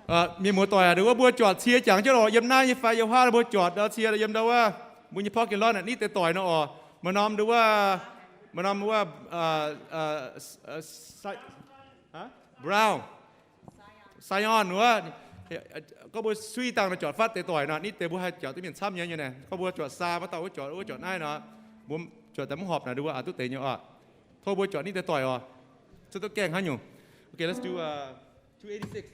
Mienh muoz-doic aac, nduov wuov mbuo juatc cie jangx jienv lorqc, yiem naaiv nyei fai yiem huaav mbuo juatc cie yiem ndau wuov, mbuo nyei parking lot naaiv deix doic nor oc. Maaih norm nduov wuov, maaih norm wuov, brown, Zion wuov, gorngv mbuo suiv dangh nor juatc fatv deix doic nor, naaiv deix mbuo haih juatc duqv mienh camv nyei nyei naaic. Gorngv mbuo juatc saa maiv dauh wuov juatc, wuov juatc naaiv nor, mbuo juatc daaih mv horpc naaic nduov wuov aac duqv deix nyei oc. Tov mbuo juatc naaiv deix doic oc. Cuotv duqv gaengh hnangv nyungc. Okay, let's do, uh, two eighty-six.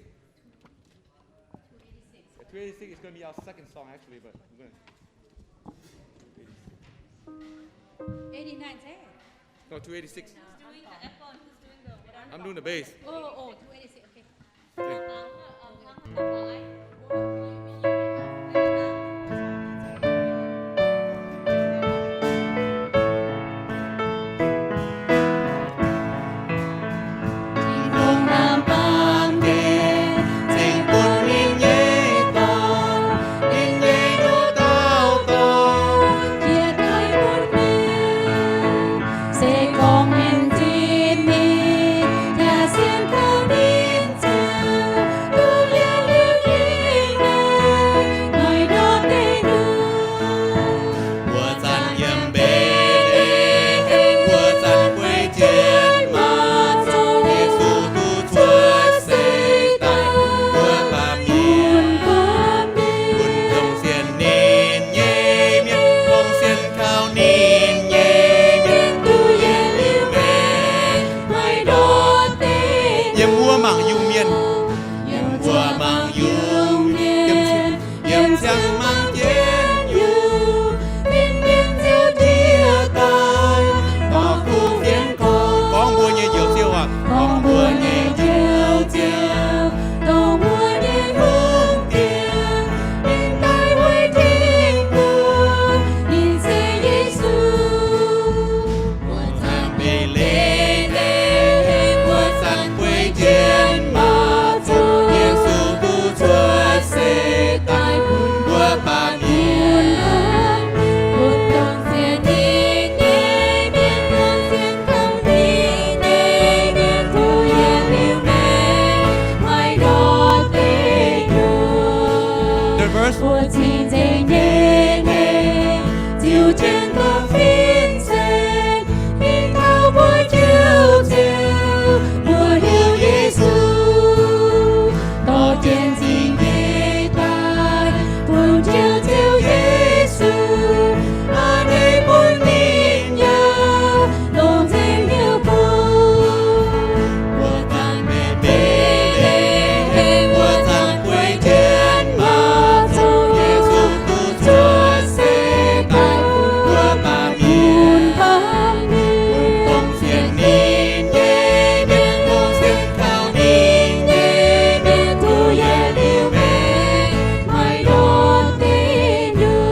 Yeah, two eighty-six is gonna be our second song, actually, but we're gonna, eighty-nine, eh? No, two eighty-six. Who's doing the echo and who's doing the whatever? I'm doing the bass. Oh, oh, two eighty-six, okay. Okay. Wuov zanc yiem Mbetc^le^hem, wuov zanc guei jienv maaz-zoux Yesu duqv cuotv seix daaih bun mbuo baamh mienh, bun longc sienx ninh nyei mienh, longc sienx kaux ninh nyei mienh duqv yietc liuz maengc, maiv ndortv deix. Yiem wuov mangc yungh mienh, yiem wuov mangc yungh mienh, yiem ziangh mangc jienv yungh mienh, mienh ziouc ndiev daaih dorh kuv fienx gorngv, gorngv mbuo nyei Njoux Ziouv aac, gorngv mbuo nyei Njoux Ziouv, dongh mbuo nyei Hungh Diex, ninh daaih weic Tin-Hungh, ninh se Yesu. Wuov zanc Mbetc^le^hem, wuov zanc guei jienv maaz-zoux Yesu duqv cuotv seix daaih bun mbuo baamh mienh, bun longc sienx ninh nyei mienh, longc sienx kaux ninh nyei mienh duqv yietc liuz maengc, maiv ndortv deix nyungc. Mbuo cing-nzengc nyei hnyouv ziux jienv dongh fin-saeng, mingh taux mbuo Njoux Ziouv, mbuo hnyouv Yesu, dorh jienv zingh nyei daaih bun Njoux Ziouv Yesu, aa, deix bun ninh yaac longc nzengc hnyouv bun. Wuov zanc Mbetc^le^hem, wuov zanc guei jienv maaz-zoux Yesu duqv cuotv seix daaih bun mbuo baamh mienh, bun dongh sienx ninh nyei mienh, dongh sienx kaux ninh nyei mienh duqv yietc liuz maengc, maiv ndortv deix nyungc.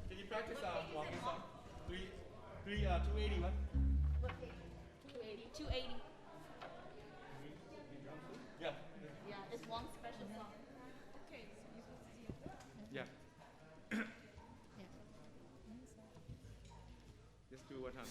Can you practice, uh, walking song? Three, three, uh, two eighty, what? Two eighty. Two eighty. Yeah. Yeah, it's one special song. Yeah. Let's do one time.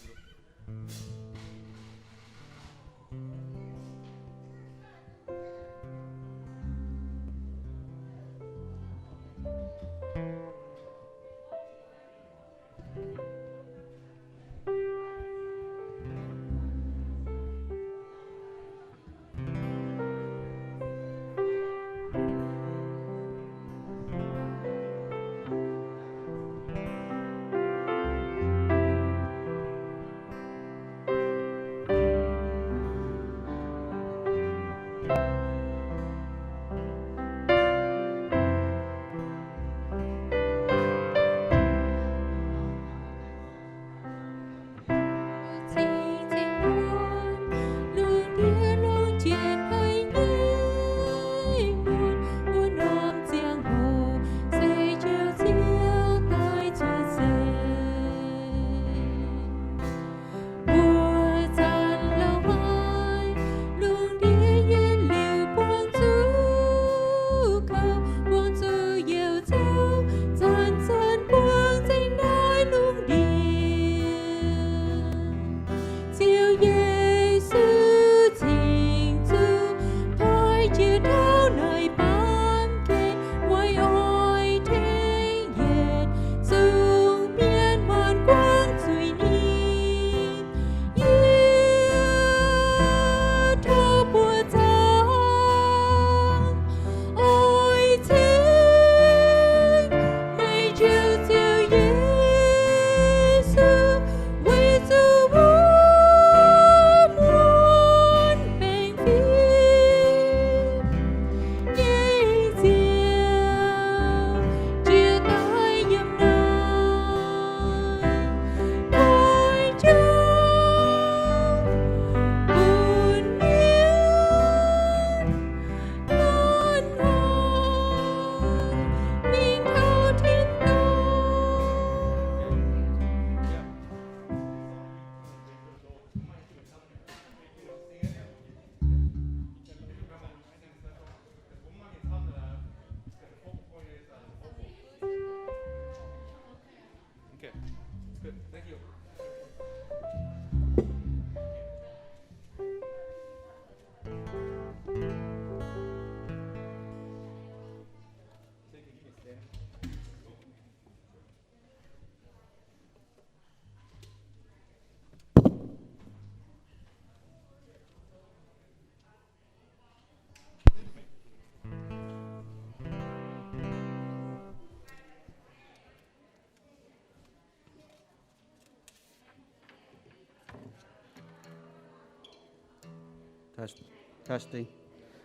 Test, testing,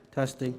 testing.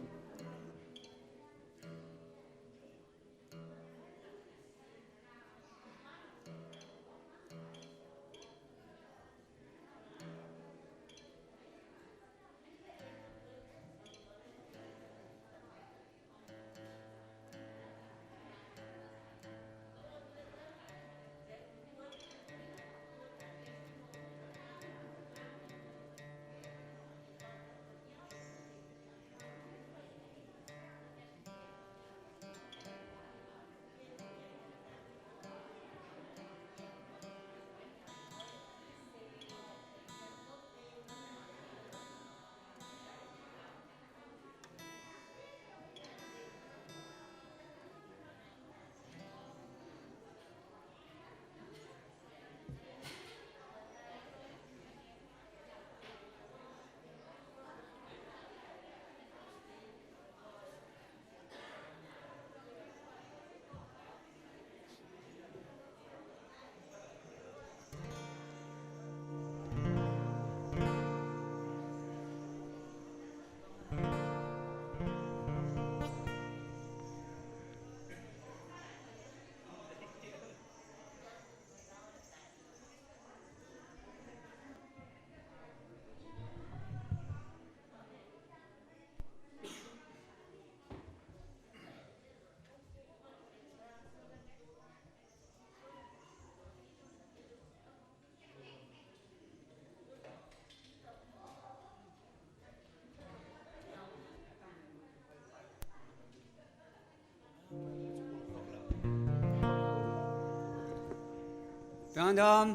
Dangh ndorm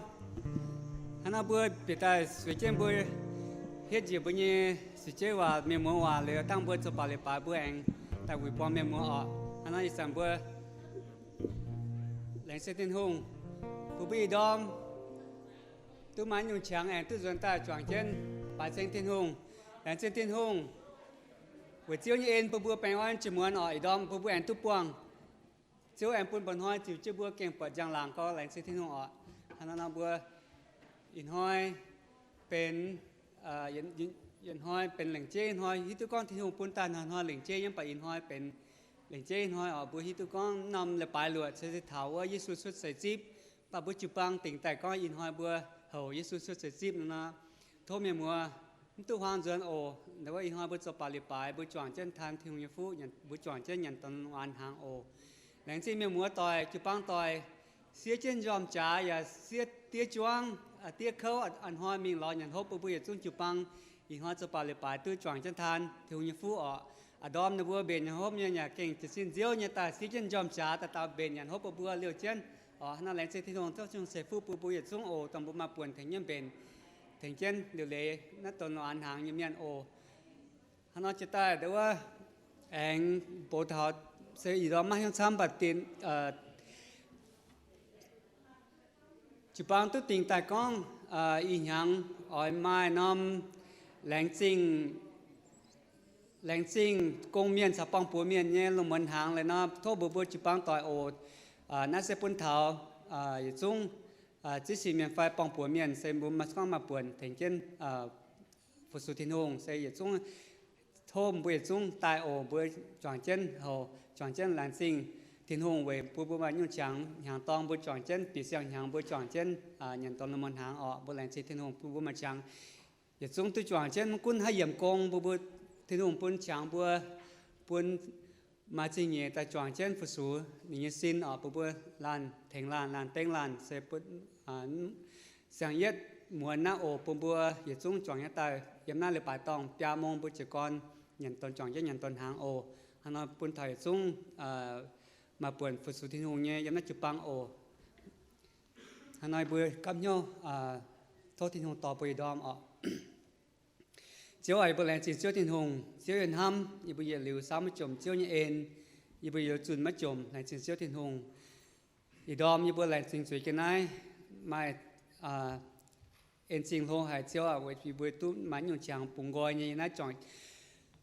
hnangv naaiv mbuo bieqc daaih suix jienv mbuo hietv njiec mbuo nyei suix jienv waac, mienh muoz waac liuz, dangh mbuo zoux baac leiz-baaix mbuo aengx daaih wuic buangh mienh muoz orqc. Hnangv naaiv ih zanc mbuo laengz zingh Tin-Hungh bun mbuo ih ndorm duqv maaih nyungc qangx aengx duqv nzuonx daaih juangc jienv baaix ceng Tin-Hungh. Laengz zingh Tin-Hungh weic Ziouv nyei en bun mbuo baengh orn jiex muonz orqc. Ih ndorm bun mbuo aengx duqv buangh. Ziouv aengx bun mba'hnoi ziux jienv mbuo gengh buatc njang-laangc gorx. Laengz zingh Tin-Hungh orqc. Hnangv naaiv nor mbuo ih hnoi benx, yietc hnoi benx lengc jeiv hnoi, hiuv duqv gorngv Tin-Hungh bun daaih hnoi-hnoi lengc jeiv, yiem baac ih hnoi benx lengc jeiv hnoi orqc. Mbuo hiuv duqv gorngv norm leiz-baaix luoqc se taux wuov Yesu cuotv seix zipv, mv baac mbuo jiu-baang dingc daaih gorngv ih hnoi mbuo houc Yesu cuotv seix zipv nor. Tov mienh muoz mv duqv huaang nzuonx oc. Ndau wuov ih hnoi mbuo zoux baac leiz-baaix, mbuo juangc jienv taan Tin-Hungh nyei fuqv, mbuo juangc jienv nyanc donx muangx hnaangx oc. Laengz zingh mienh muoz doic, jiu-baang doic, siev jienv njormh jaax yaac siev diev juangv, diev kouv, a'hnoi mingh lorz nyanc hopv bun mbuo yietc zungv jiu-baang ih hnoi zoux baac leiz-baaix duqv juangc jienv taan Tin-Hungh nyei fuqv orqc. A'ndorm ninh mbuo mbenc nyanc hopv nyei yaac gengh jiez sin nziouv nyei daaih siev jienv njormh jaax daaih dau mbenc nyanc hopv bun mbuo liouh jienv orqc. Hnangv naaiv laengz zingh Tin-Hungh, tov Tin-Hungh ceix fuqv bun mbuo yietc zungv oc, dongh mbuo maaih buonc tengx nyei mbenc, tengx jienv liuc leiz naaiv donx muangx hnaangx nyei mienh oc. Hnangv nor jiex daaih ndau wuov aengx mbox taux se ih ndorm maiv hiuv camv, mv baac jiu-baang duqv dingc daaih gorngv ih hnyangx oix maaih norm laengz zingh, laengz zingh gong mienh caux buangh buoz mienh nyei lungh muonz hnaangx. Liuz nor tov mbuox mbuo jiu-baang doic oc. Naaiv se bun taux yietc zungv ziex sieqv mienh fai buangh buoz mienh, se mbuo maiv gorngv maaih buonc tengx jienv fu-sux Tin-Hungh, se yietc zungv tov mbuo yietc zungv daaih oc. Mbuo juangc jienv hoc, juangc jienv laengz zingh Tin-Hungh weic bun mbuo maaih nyungc qangx hnyangx dorng. Mbuo juangc jienv bieqc siang-hnyangx, mbuo juangc jienv nyanc donx muangx hnaangx orqc. Mbuo laengz zingh Tin-Hungh bun mbuo maaih qangx yietc zungv duqv juangc jienv, maiv gunv haaix yiemc gong, mbuo, mbuo, Tin-Hungh bun qangx mbuo, bun maaih zingh nyeic daaih juangc jienv fu-sux ninh nyei sin orqc. Bun mbuo laanh tengx laanh, laanh dengv laanh, se bun siang-yietv muonz naaiv oc, bun mbuo yietc zungv juangc jienv daaih yiem naaiv leiz-baaix dorngh biaa mong mbuo jiez gorn nyanc donx, juangc jienv nyanc donx hnaangx oc. Hnangv nor bun taux yietc zungv maaih buonc fu-sux Tin-Hungh nyei yiem naaiv jiu-baang oc. Hnangv nor mbuo gapv hnyouv tov Tin-Hungh dorh mbuo yietc ndorm orqc. Ziouv aac, yie mbuo laengz zingh Ziouv Tin-Hungh. Ziouv yie hnamv yie mbuo yietc liuz saauv maiv jomc Ziouv nyei en. Yie mbuo yietc liuz zunh maiv jomc, laengz zingh Ziouv Tin-Hungh. Ih ndorm yie mbuo laengz zingh zueiz jienv naaiv maaih en zingh hlo haic Ziouv aac, weic yie mbuo duqv maaih nyungc qangx bungx nqoi nyei yiem naaiv juangc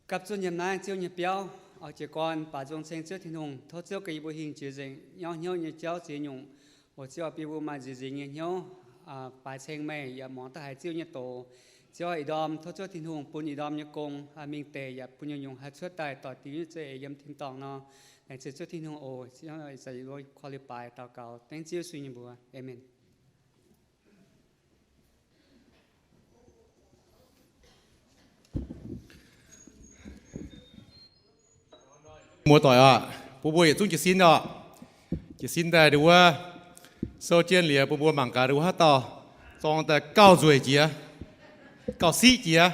gapv zunv yiem naaiv Ziouv nyei biauv. Oix jiez gorn baac nzung ceng Ziouv Tin-Hungh. Tov Ziouv ganh yie mbuo hingh jiex nzengc nyauv hnyouv nyei jauv ziex nyungc. Oc Ziouv, bun mbuo maaih nziex nziex nyei hnyouv baaix ceng meih yaac muangx daaih haiz Ziouv nyei doz. Ziouv ih ndorm tov Ziouv Tin-Hungh bun ih ndorm nyei gong mingh deix yaac bun nyungc-nyungc haih cuotv daaih doix-diuc nyei za'eix yiem tin-dorngh nor, laengz zingh Ziouv Tin-Hungh oc. Ziouv ih zanc yie mbuo korv-lienh baaix daux gaux dengv Ziouv Yesu nyei mbuox. Aamen. Muoz-doic oc, bun mbuo yietc zungv jiez sin oc. Jiez sin daaih nduov, sou jienv liuz bun mbuo mangc gaax nduov haaix dauh zorng daaih gauh nzueic jiex, gauh siqv jiex,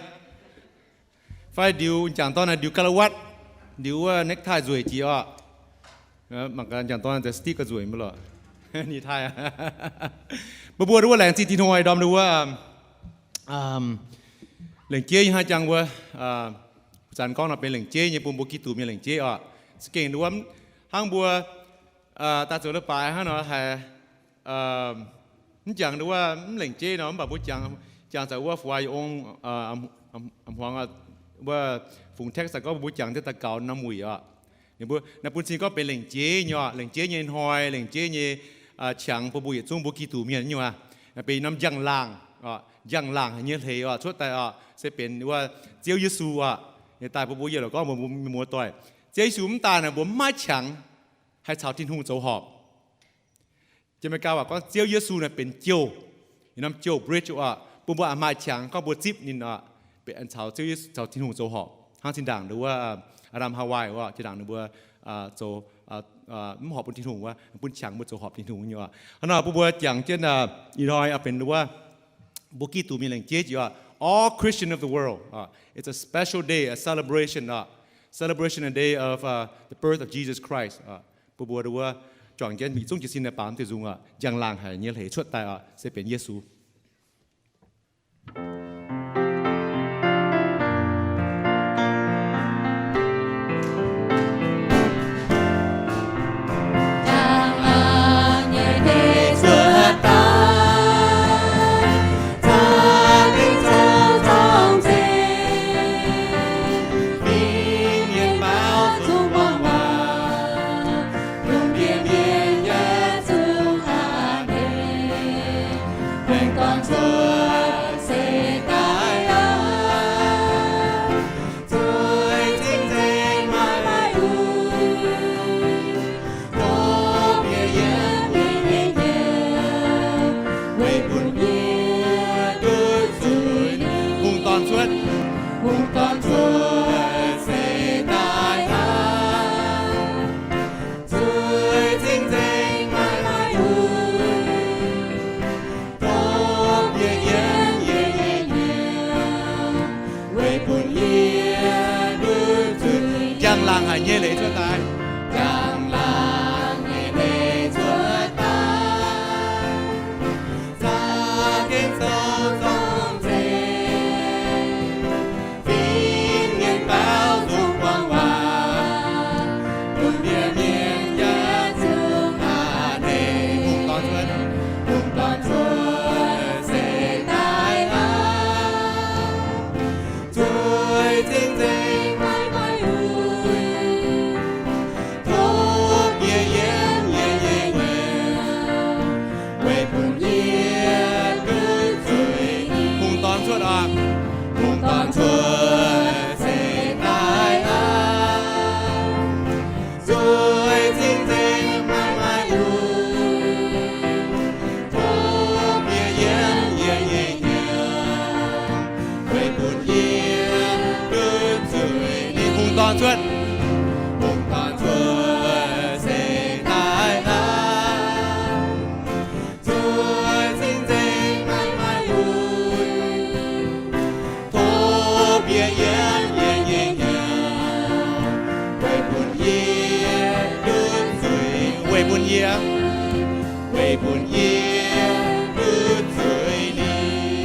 fai ndiux jangc dorn naaiv ndiux คาราวาท, ndiux wuov เนคไท nzueic jiex oc. Mangc gaax jangc dorn naaiv สติก gauh nzueic mv lorqc. Ni tai, bun mbuo nduov laengz zingh Tin-Hungh ih ndorm nduov, lengc jeiv nyei hnangv jangx wuov, zanc gorngv nor benx lengc jeiv nyei, bun mbuo Giduc mienh lengc jeiv oc. Za'gengh nduov hnangv mbuo daaih zoux leiz-baaix hnangv nor haiz mv jangx nduov mv lengc jeiv nor, mv baac mbuo jangx, jangx zanc wuov fu'jueiv ong, hmuangx wuov fungx text gorngv mbuo jangx deix daux gaux norm wuic oc. Ninh mbuo naaiv bun cing gorngv benx lengc jeiv nyei oc, lengc jeiv nyei hnoi, lengc jeiv nyei qangx bun mbuo yietc zungv mbuo Giduc mienh nyei oc. Benx norm njang-laangc, njang-laangc haic nyei hleix oc, cuotv daaih oc, se benx wuov Ziouv Yesu oc. Ninh daaih bun mbuo yietc lorqc gorngv mbuo muoz-doic, Ziouv Yesu mv daaih naaic mbuo mv maaih qangx haih caux Tin-Hungh zoux horpc. Jiex Meigaa waac gorngv Ziouv Yesu naaic benx jouh, ninh norm jouh bridge oc, bun mbuo a'hneiv maaih qangx gorngv mbuo zipv ninh oc, benx caux Ziouv Yesu, caux Tin-Hungh zoux horpc. Hnangv zinh ndaangc nduov wuov Aa^ndam Haawaaih oc, zinh ndaangc ninh mbuo zoux mv horpc bun Tin-Hungh wuov, bun qangx mbuo zoux horpc Tin-Hungh nyei oc. Hnangv nor bun mbuo jangx jienv ih hnoi benx nduov mbuo Giduc mienh lengc jeiv jiex oc. All Christian of the world, it's a special day, a celebration, celebration, a day of the birth of Jesus Christ. Bun mbuo nduov juangc jienv mingh zungv jiez sin daaih baamz diuh nzung oc, njang-laangc haic nyei hleix cuotv daaih oc, se benx Yesu. Hungh dorn cuotv. Hungh dorn cuotv se daaih hnangv zueiz cing-nzengc maaih maiv uix, tov mbuo yiem yie nyei hnyouv, weic bun yie nduov zuiz. Njang-laangc haic nyei leiz cuotv daaih. Njang-laangc haic nyei leiz cuotv daaih. Za'gengh zoux zorng-zengx, fin-mienh baaux nzung buangv waac, bun mbuo mienh yaac zuqc a'hneiv. Hungh dorn cuotv, hungh dorn cuotv se daaih hnangv zueiz cing-nzengc maaih maiv uix, tov mbuo yiem yie nyei hnyouv, weic bun yie nduov zuiz. Hungh dorn cuotv oc. Hungh dorn cuotv se daaih hnangv zueiz cing-nzengc maaih maiv uix, tov mbuo yiem yie nyei hnyouv, weic bun yie nduov zuiz. Ninh hungh dorn cuotv, hungh dorn cuotv se daaih hnangv zueiz cing-nzengc maaih maiv uix, tov mbuo yiem yie nyei hnyouv, weic bun yie nduov zuiz. Weic bun yie, weic bun yie nduov zuiz ninh.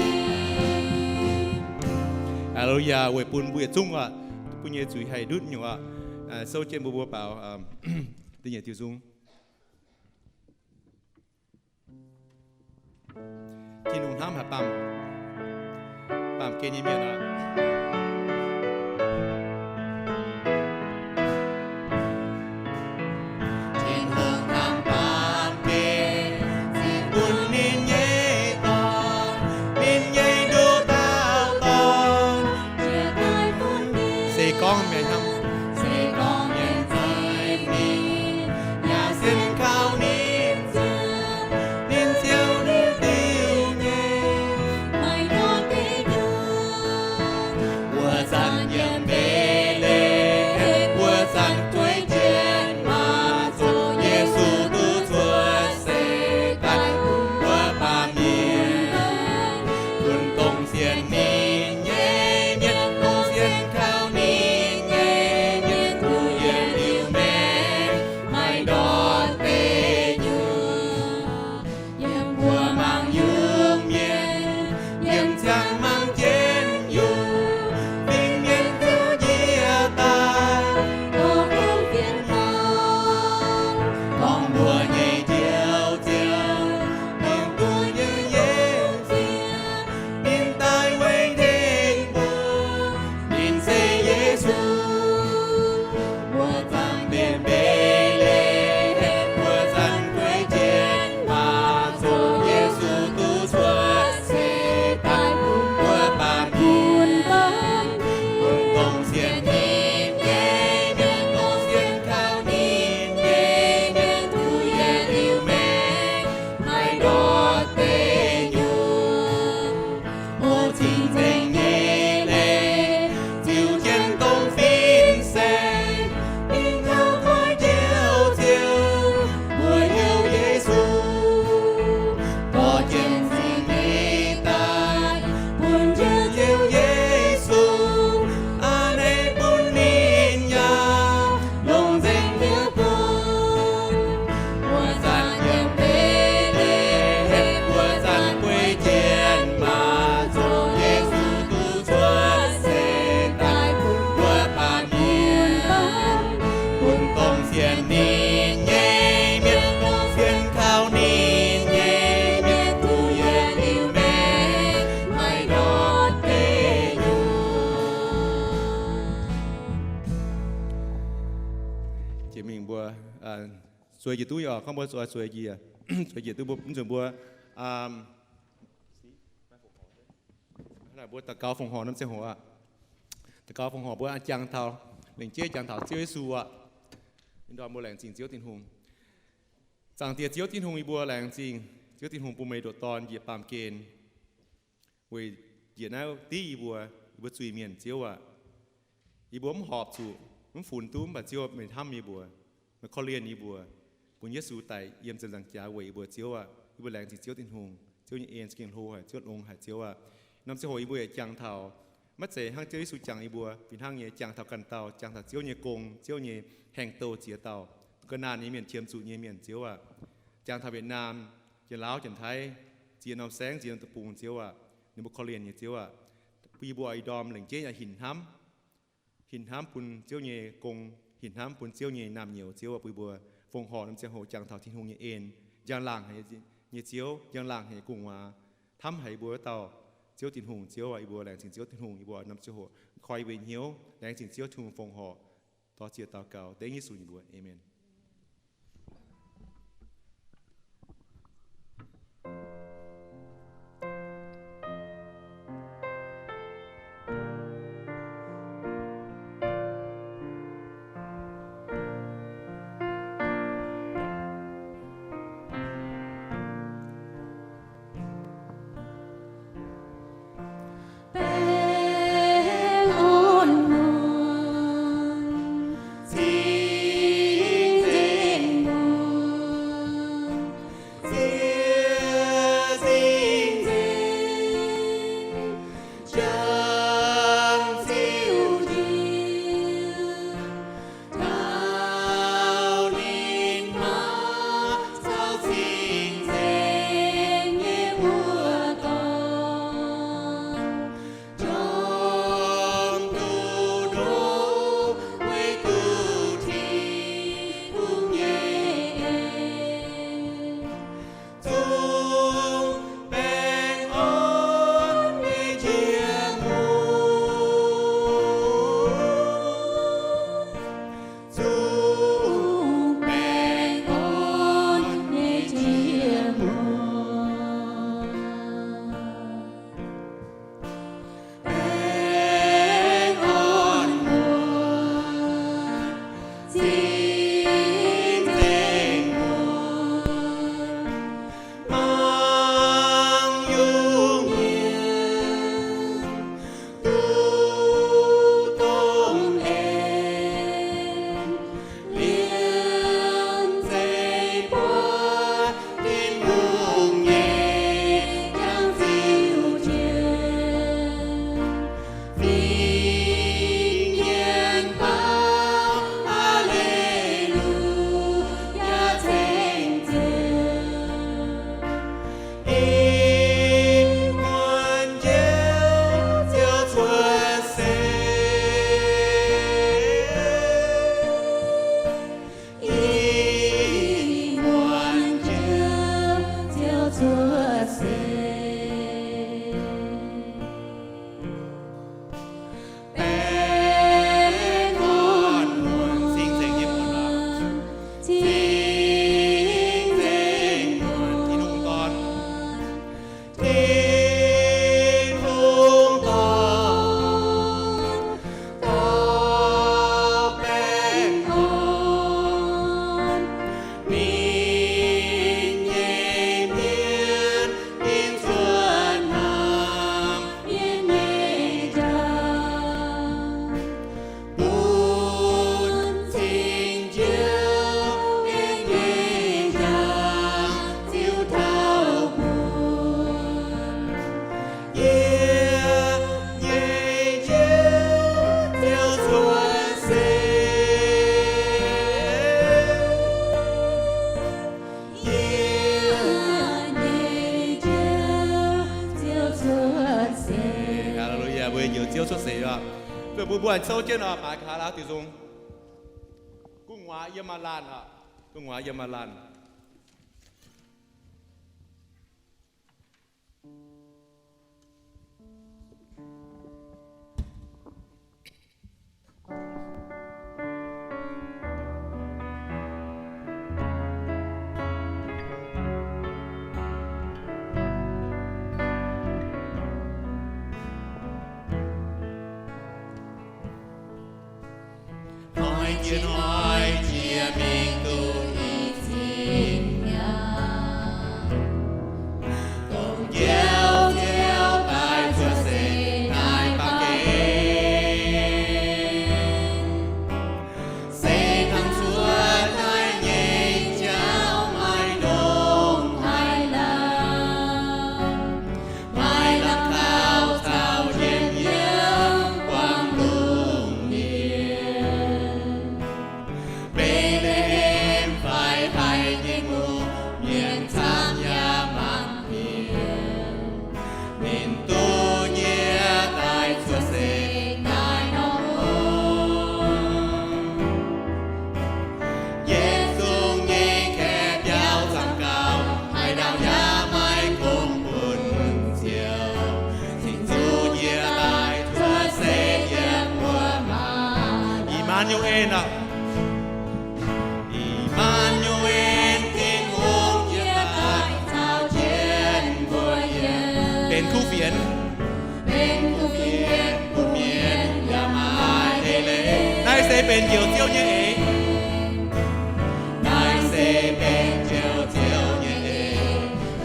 Aa lo yaa, weic bun mbuo yietc zungv oc, bun nyei zuiz haih ndutv nyungc oc. Souv jienv mbuo mbuo baaux da'nyeic diuh nzung. Tin-Hungh hnamv haaix baamh, baamh gen nyei mienh oc. Tin-Hungh hnamv baamh gen, zinh bun ninh nyei Dorn, ninh nyei nduqc dauh zueiz njiec duqv nyei oc. Gorngv mbuo zueiz, zueiz njiec, zueiz njiec duqv mbuo, mv nzunc mbuo, mbuo daux gaux fongc horc norm ziangh hoc aqv. Daux gaux fongc horc mbuo jangx taux, lengc jeiv jangx taux Ziouv Yesu aqv. Ih ndorm mbuo laengz zingh Ziouv Tin-Hungh. Zaangc Diex Ziouv Tin-Hungh, yie mbuo laengz zingh Ziouv Tin-Hungh bun meih ndoqc dorn njiec baamh gen weic njiec naaiv div yie mbuo, yie mbuo zuiz-mienh, Ziouv aac. Yie mbuo mv horpc zuqc, mv funx duqv, mv baac Ziouv meih hnamv yie mbuo, meih korv-lienh yie mbuo, bun Yesu daic yiem ziepc nzaangc jaax weic yie mbuo, Ziouv aac. Yie mbuo laengz zingh Ziouv Tin-Hungh. Ziouv nyei en za'gengh hlo haic, Ziouv longx haic, Ziouv aac. Norm ziangh hoc yie mbuo yaac jangx taux, maiv zeiz hnangv Ziouv Yesu jangx yie mbuo fih hnangv nyei, jangx taux ganh dauh, jangx taux Ziouv nyei gong, Ziouv nyei haengh douh ziex dauh, ga'naanh nyei mienh, qiemx zuqc nyei mienh, Ziouv aac. Jangx taux Vietnam, Janx-Laauv, Janx-Taiv, ziex norm saengv, ziex norm deic-bung, Ziouv aac. Ninh mbuo korv-lienh nyei, Ziouv aac. Bun yie mbuo ih ndorm lengc jeiv yaac hinc hnamv, hinc hnamv bun Ziouv nyei gong, hinc hnamv bun Ziouv nyei naamh nyouz, Ziouv aac. Bun yie mbuo fongc horc norm ziangh hoc jangx taux Tin-Hungh nyei en, njang-laangc haic nyei Ziouv, njang-laangc haic nyei gu'nguaaz, hnamv haic yie mbuo wuov dauh Ziouv Tin-Hungh, Ziouv aac. Yie mbuo laengz zingh Ziouv Tin-Hungh, yie mbuo norm ziangh hoc koi mbuo nyei hnyouv, laengz zingh Ziouv Tin-Hungh, fongc horc, dor-ziec daux gaux dengv Yesu nyei mbuox. Aamen. Aa, Hallelujah, mbuo njoux Ziouv cuotv seix oc. Mbuo, mbuo, mbuo aengx souv jienv oc, maaiz nqa'haav lauh diuc nzung. Gu'nguaaz yiem maaz laanh oc. Gu'nguaaz yiem maaz laanh. Hnoi jiex mingh duqv i cin hnyangx, dongh Njoux Ziouv daaih cuotv seix naaiv baamh gen. Se hnangv cuotv daaih nyei jauv maiv ndongc haaix lauh, maiv lamh kaux caux njien-youh buangh lungh ndiev. Mbetc^le^hem fai haiz nyei mbuo mienh camv yaac mangc fienx, ninh duqv nyieh daaih cuotv seix daaih norm hnyouv. Yietc zungv nyei kaeqv biauv zaangc gauh, haaix dauh yaac maiv kungx bun ziouc, cingx zuqc nyieh daaih cuotv seix yiem wuov maaz. I^maa^nu^en aqv. I^maa^nu^en, Tin-Hungh yiem naaiv caux jienv mbuo yiem. Benx kuv fienx. Benx kuv fienx bun mienh yaac maaih eix leiz. Naaiv se benx Njoux Ziouv nyei eix. Naaiv se benx Njoux Ziouv nyei eix,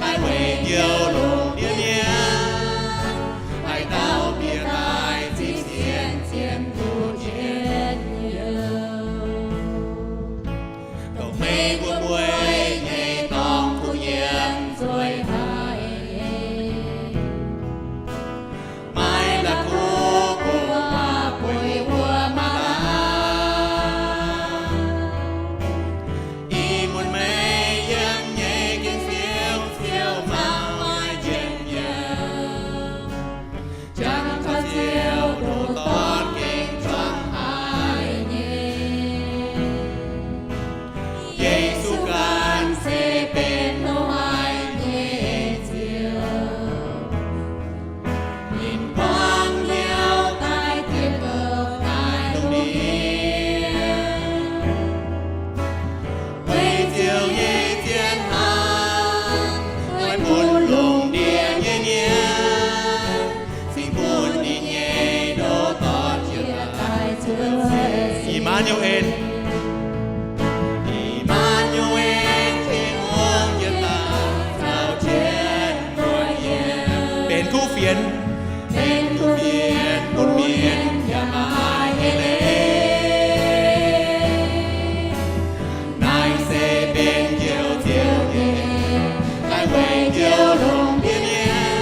haih weic njoux lungh ndiev mienh. Haaix dauh bieqc daaih zipv sienx zien duqv njien-youh. Dongh meih mbuo bueix nyei dorngx kuh yiem nzueic haic, maiv la'kuqv bun maaih bueix wuov maaz-laangz. Ih muonz meih yiem nyei ging-sou ziouc mangc maaih njien-youh, jangx taux ziouc ndoh dorn gengh juangc haic nyei. Yesu ganh se benx loz-hnoi nyei Ziouv. Ninh buangv hnyouv daaih dieh douc daaih lungh ndiev, weic ziouc nyei zien hnamv, weic bun lungh ndiev nyei mienh, cingx bun ninh nyei ndoh dorn jiex daaih cuotv seix. I^maa^nu^en, I^maa^nu^en, Tin-Hungh yiem naaiv caux jienv mbuo yiem. Benx kuv fienx. Benx kuv fienx bun mienh yaac maaih eix leiz. Naaiv se benx Njoux Ziouv nyei eix, haih weic njoux lungh ndiev mienh.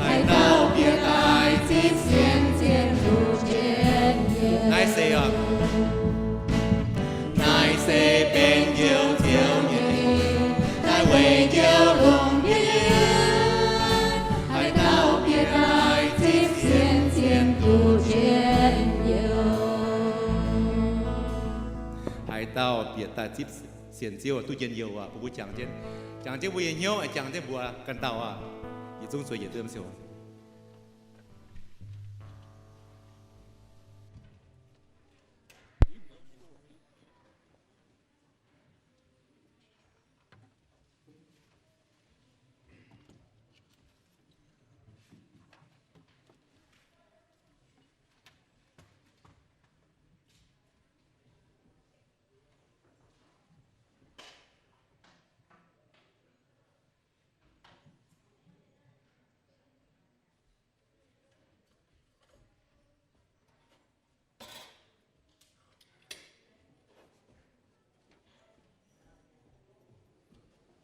Haaix dauh bieqc daaih zipv sienx zien duqv njien-youh. Naaiv se oc. Naaiv se benx Njoux Ziouv nyei eix, haih weic njoux lungh ndiev mienh. Haaix dauh bieqc daaih zipv sienx zien duqv njien-youh. Haaix dauh bieqc daaih zipv sienx Ziouv duqv njien-youh oc. Mbuo jangx jienv, jangx jienv mbuo nyei hnyouv, jangx jienv mbuo ganh dauh oc. Yietc zungv zueiz yietc diemv siou.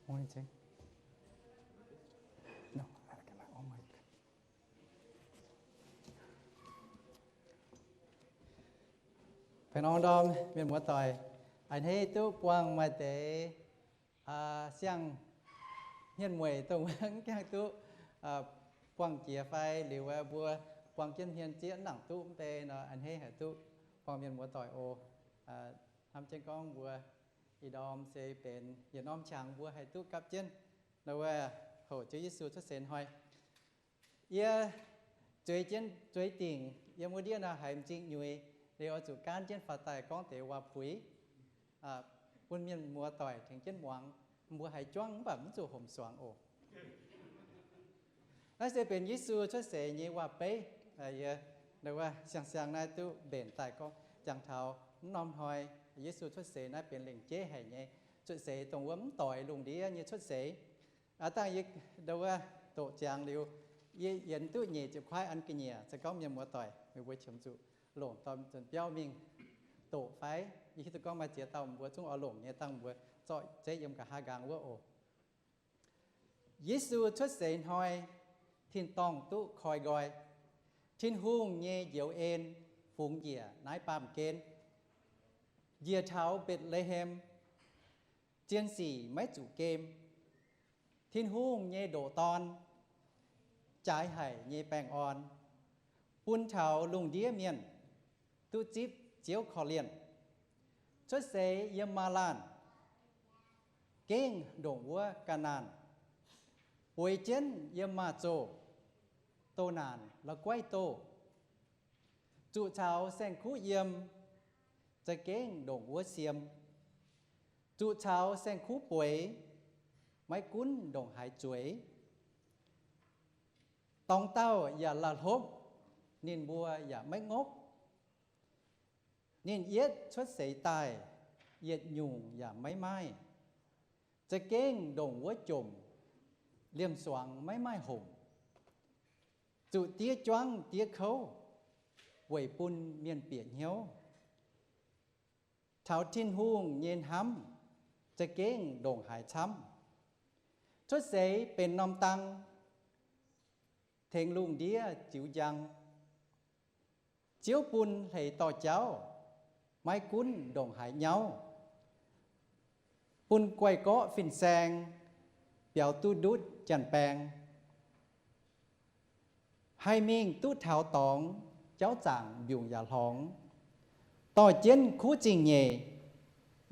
Morning, Jane. No, I got my own mic. Baengh orn ndorm mienh muoz-doic, a'hneiv duqv buangh maaih deix siang-hmien mueic dongh mv gaengh duqv buangh jiex fai liuz mbuo buangh jienv hmien zieqv nangc duqv mv bei nor, a'hneiv haic duqv buangh mienh muoz-doic oc. Hnamv jienv gorngv mbuo ih ndorm se benx yietc norm qangx mbuo haih duqv gapv jienv nor, wuov hoc Ziouv Yesu cuotv seix hnoi. Yie zueiz jienv, zueiz dingc yiem wuov ndiev nor haiz m'zing nyuix, liuz oix zuqc gaanv jienv faaux daaih gorngv deix waac-puix bun mienh muoz-doic tengx jienv muangx, mbuo haiz juangv mv baac mv zuqc homc suangx oc. Naaiv se benx Yesu cuotv seix nyei waac-beiv. Yie siang-siang naaiv duqv mbenc daaih gorngv jangx taux Mv norm hnoi Yesu cuotv seix naaiv benx lengc jeiv haic nyei cuotv seix, dongh wuov mv doix lungh ndiev nyei cuotv seix. Aav dangh yie ndo wuov doqc ziangx liuz, yie yienx duqv nyeic ziepc kuaaiv an ga'nyiec. Se gorngv mienh muoz-doic meih mbuo qiemx zuqc longc dorh nzuonx biauv mingh doqc fai? Yie hiuv duqv gorngv maaih ziex dauh mbuo zungv oix longc nyei, dangh mbuo zorqv zeiv yiem nqa'haav nqaang wuov oc. Yesu cuotv seix hnoi, tin-dorngh duqv koi nqoi. Tin-Hungh nyei njoux en fungx njiec naaiv baamh gen. Njiec taux Mbetc^le^hem, zien sic maiv zuqc gem. Tin-Hungh nyei ndoqc Dorn, jaaix haic nyei baengh orn, bun taux lungh ndiev mienh duqv zipv Ziouv korv-lienh. Cuotv seix yiem maaz laanh, gengh ndongc wuov ga'naanh, bueix jienv yiem maaz-zoh, doh naanc la'guaih doh. Zuqc caux saeng-kuv yiem, za'gengh ndongc wuov siem. Zuqc caux saeng-kuv bueix, maiv gunv ndongc haaix zueiz. Dorngx dauh yaac la'hlopv, ninh mbuo yaac maiv ngopv. Ninh yietv cuotv seix daaih, yietc nyungc yaac maiv maaih. Za'gengh ndongc wuov jomc, liemh suangx maiv maaih homc. Zuqc diev juangv diev kouv, weic bun mienh bieqc hnyouv. Taux Tin-Hungh nyei hnamv, za'gengh ndongc haaix camv. Cuotv seix benx norm dang, tengx lungh ndiev ziux njang. Ziouv bun hleix dorh jauv, maiv gunv ndongc haaix nyauv. Bun guai-gorqv fin-saeng, biaux duqv ndutv janx-baeng. Haih mingh duqv taux dorngx, jauv zaangc mbiungc yaac hlorngx. Dorh jienv kuv zingh nyeic,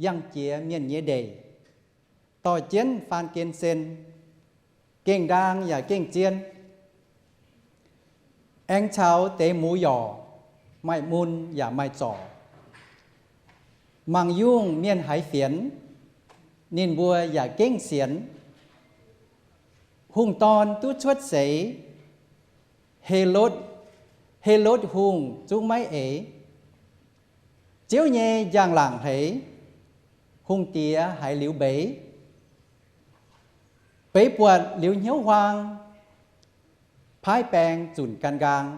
yangh jiex mienh nyei ndeic. Dorh jienv faan gen sen, gengh ndaang yaac gengh zien. Aengx caux deix muz yorc, maaih mun yaac maaih zorc. Mangc yungh mienh haiz fienx, ninh mbuo yaac gengh sienx. Hungh Dorn duqv cuotv seix, Helotv, Helotv Hungh zungv maiv eix. Ziouv nyei njang-laangc hleix, hungh diex haiz liuz mbeix. Beix buatc liuz hnyouv huaang, paaiv baeng zunc gan nqaang.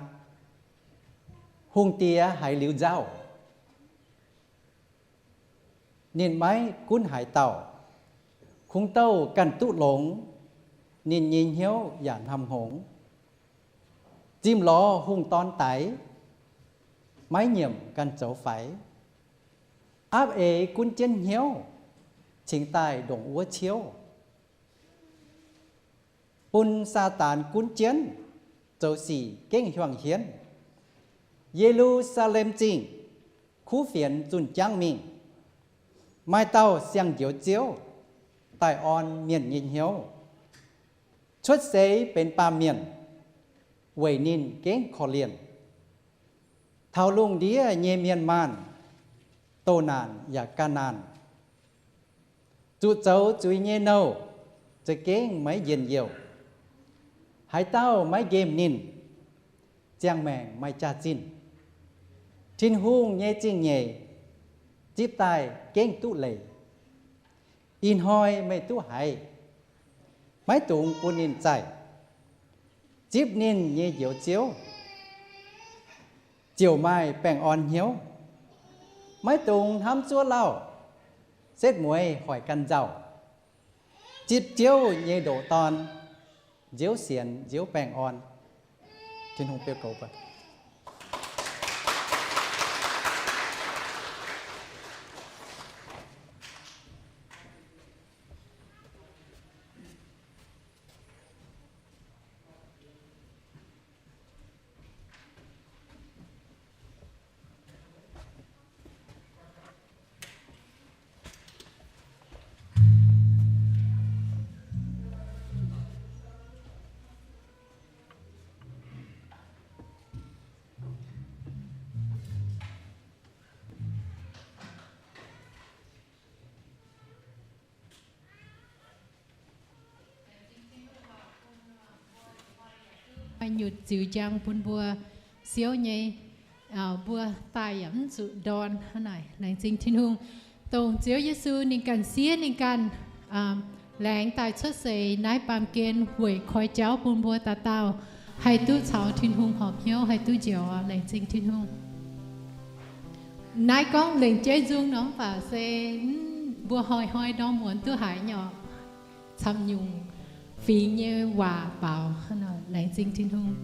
Hungh diex haiz liuz nzauh, ninh maiv gunv haaix dauh. Kungx douh ganh duqv longx, ninh nyei hnyouv yaac hnamv hngongx. Zimh lorz Hungh Dorn daix, maiv nyiemc ganh zoux faix. Aapv eix gunv jienv hnyouv, cingx daaih ndongc wuov ciouv. Bun Saadaan gunv jienv, zoux sic gengh hiuangh hienv. Ye^lu^saa^lem Zingh, kuv fienx zunh jangv mingh. Maaih dauh siang-njoux Ziouv, daaih orn mienh nyei hnyouv. Cuotv seix benx baamh mienh, weic ninh gengh korv-lienh. Taux lungh ndiev nyei mienh maanh, doh naanc yaac gan naanc. Zuqc zoux zuiz nyei nouh, za'gengh maiv njien-youh. Haaix dauh maiv nqemh ninh, ziangh maengc maaih jaax-zinh. Tin-Hungh nyei zingh nyeic, zipv daaih gengh duqv leic. Ih hnoi meih duqv haiz, maiv dungx bun ninh zaih. Zipv ninh nyei Njoux Ziouv, ziouc maaih baengh orn hnyouv. Maiv dungx hnamv zuov lauh, setv mueiz hoic ganh nzauh. Zipv Ziouv nyei ndoqc Dorn, nziouv sienx nziouv baengh orn. Tin-Hungh beu goux baac. Maaih nyutc ziux njang bun mbuo siouv nyei. mbuo daaih yaac mv zuqc ndorn hnangv naaic. Laengz zingh Tin-Hungh, dongh Ziouv Yesu ninh ganh siev ninh ganh laengz daaih cuotv seix naaiv baamh gen weic koi jauv bun mbuo dauh dauh haih duqv caux Tin-Hungh horpc hnyouv, haih duqv njoux. Laengz zingh Tin-Hungh. Naaiv gorngv lengc jeiv nzung nor, mv baac se mbuo hnoi-hnoi ndorm muonz duqv haiz nyei oc, camv nyungc fingx nyei waac baaux. Laengz zingh Tin-Hungh.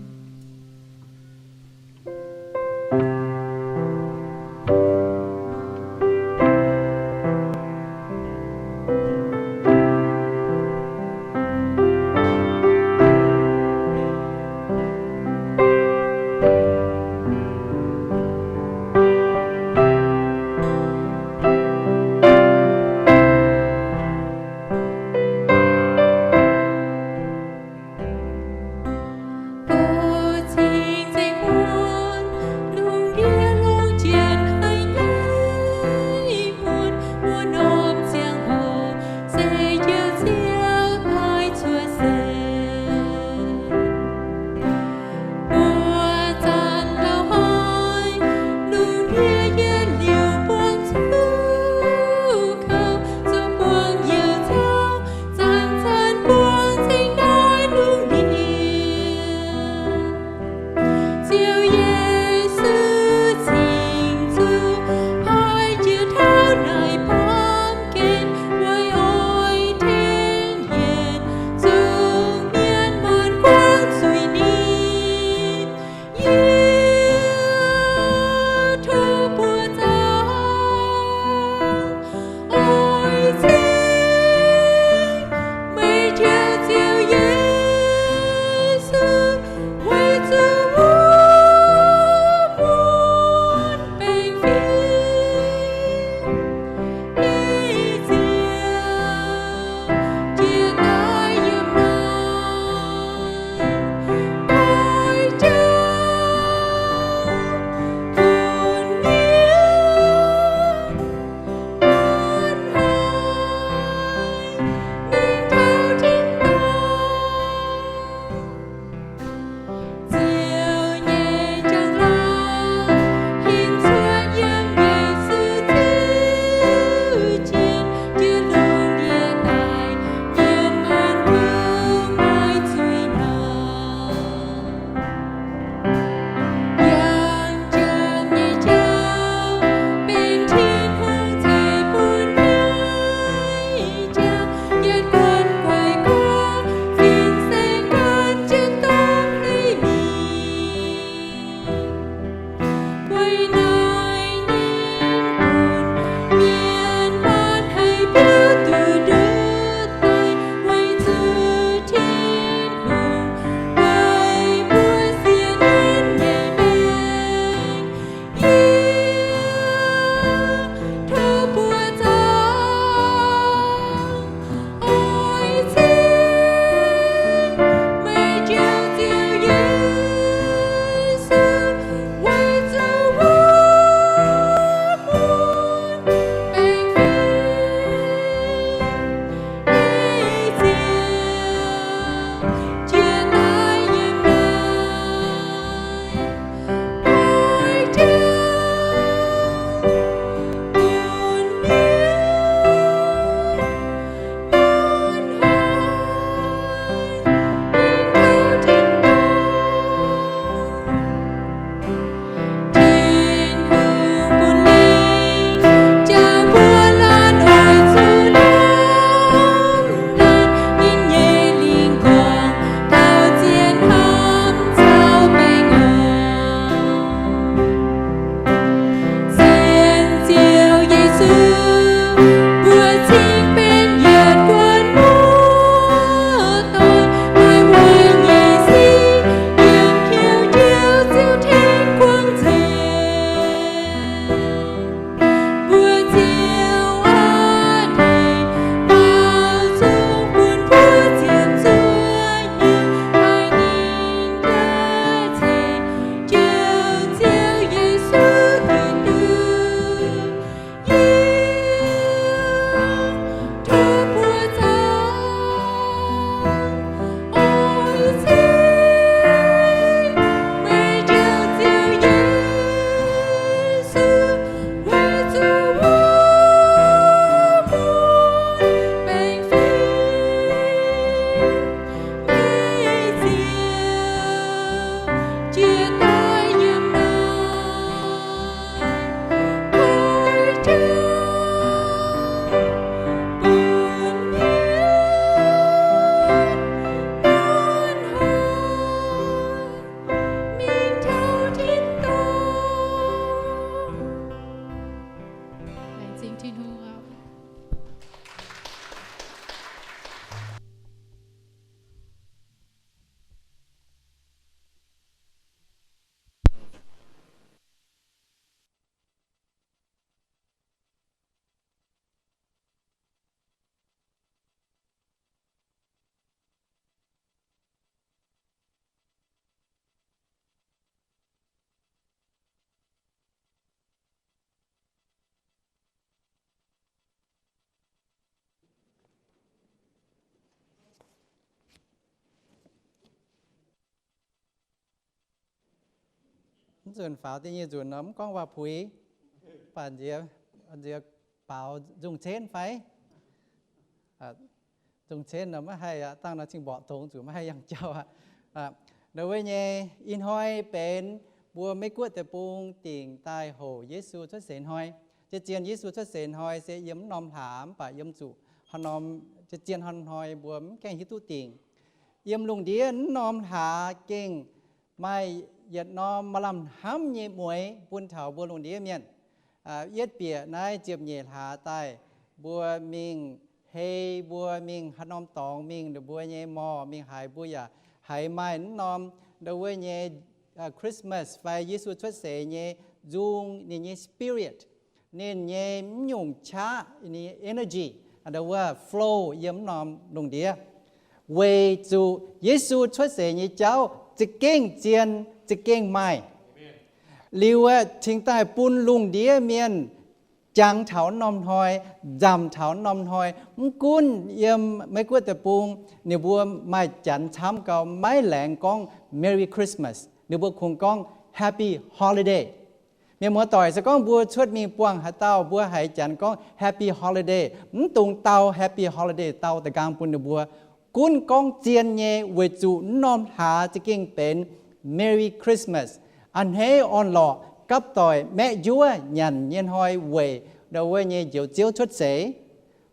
Nzunc faaux da'nyeic nzunc nor mv gorngv waac-puix, mv baac nziex, nziex baaux nzungh cenv fai? Nzungh cenv nor maiv haih aqv, dangh nor cing-mborqc dongz zuqc maiv haih yangh jauv aqv. Ndau wuov nyei ih hnoi benx mbuo Meiv Guoqv deic-bung dingc daaih houc Yesu cuotv seix hnoi. Zien-zien Yesu cuotv seix hnoi se yiem mv norm hlaax, mv baac yiem zuqc haaix norm, zien-zien haaix hnoi mbuo mv gaengh hiuv duqv dingc. Yiem lungh ndiev mv norm hlaax gengh maaih yietc norm maaih lamh hnamv nyei mueix bun taux mbuo lungh ndiev mienh. Yietv bieqc naaiv ziepc nyeic hlaax daaih, mbuo mingh hei, mbuo mingh haaix norm dorngx mingh, ninh mbuo nyei morh mingh haaix, mbuo yaac haiz maaih mv norm ndau wuov nyei Christmas fai Yesu cuotv seix nyei nzung, ninh nyei spirit, ninh nyei mv nyungc qaqv, ninh nyei energy, ndau wuov flow yiem mv norm lungh ndiev. Weic zuqc Yesu cuotv seix nyei jauv za'gengh zien, za'gengh maaih. Liuz aeqv, cingx daaih bun lungh ndiev mienh jangx taux norm hnoi, nzamc taux norm hnoi. Mv gunv yiem Meiv Guoqv deic-bung ninh mbuo maaih janx camv gau, maiv laengz gorngv Merry Christmas, ninh mbuo kungx gorngv Happy Holiday. Mienh muoz-doic, se gorngv mbuo cuotv mingh buangh haaix dauh, mbuo haiz janx gorngv Happy Holiday, mv dungx dau Happy Holiday, dau da'nqaang bun ninh mbuo. Gunv gorngv zien nyei, weic zuqc mv norm hlaax za'gengh benx Merry Christmas, a'hneiv orn-lorqc, gapv doic, maeqv njuov, nyanc nyei hnoi weic ndau wuov nyei Njoux Ziouv cuotv seix.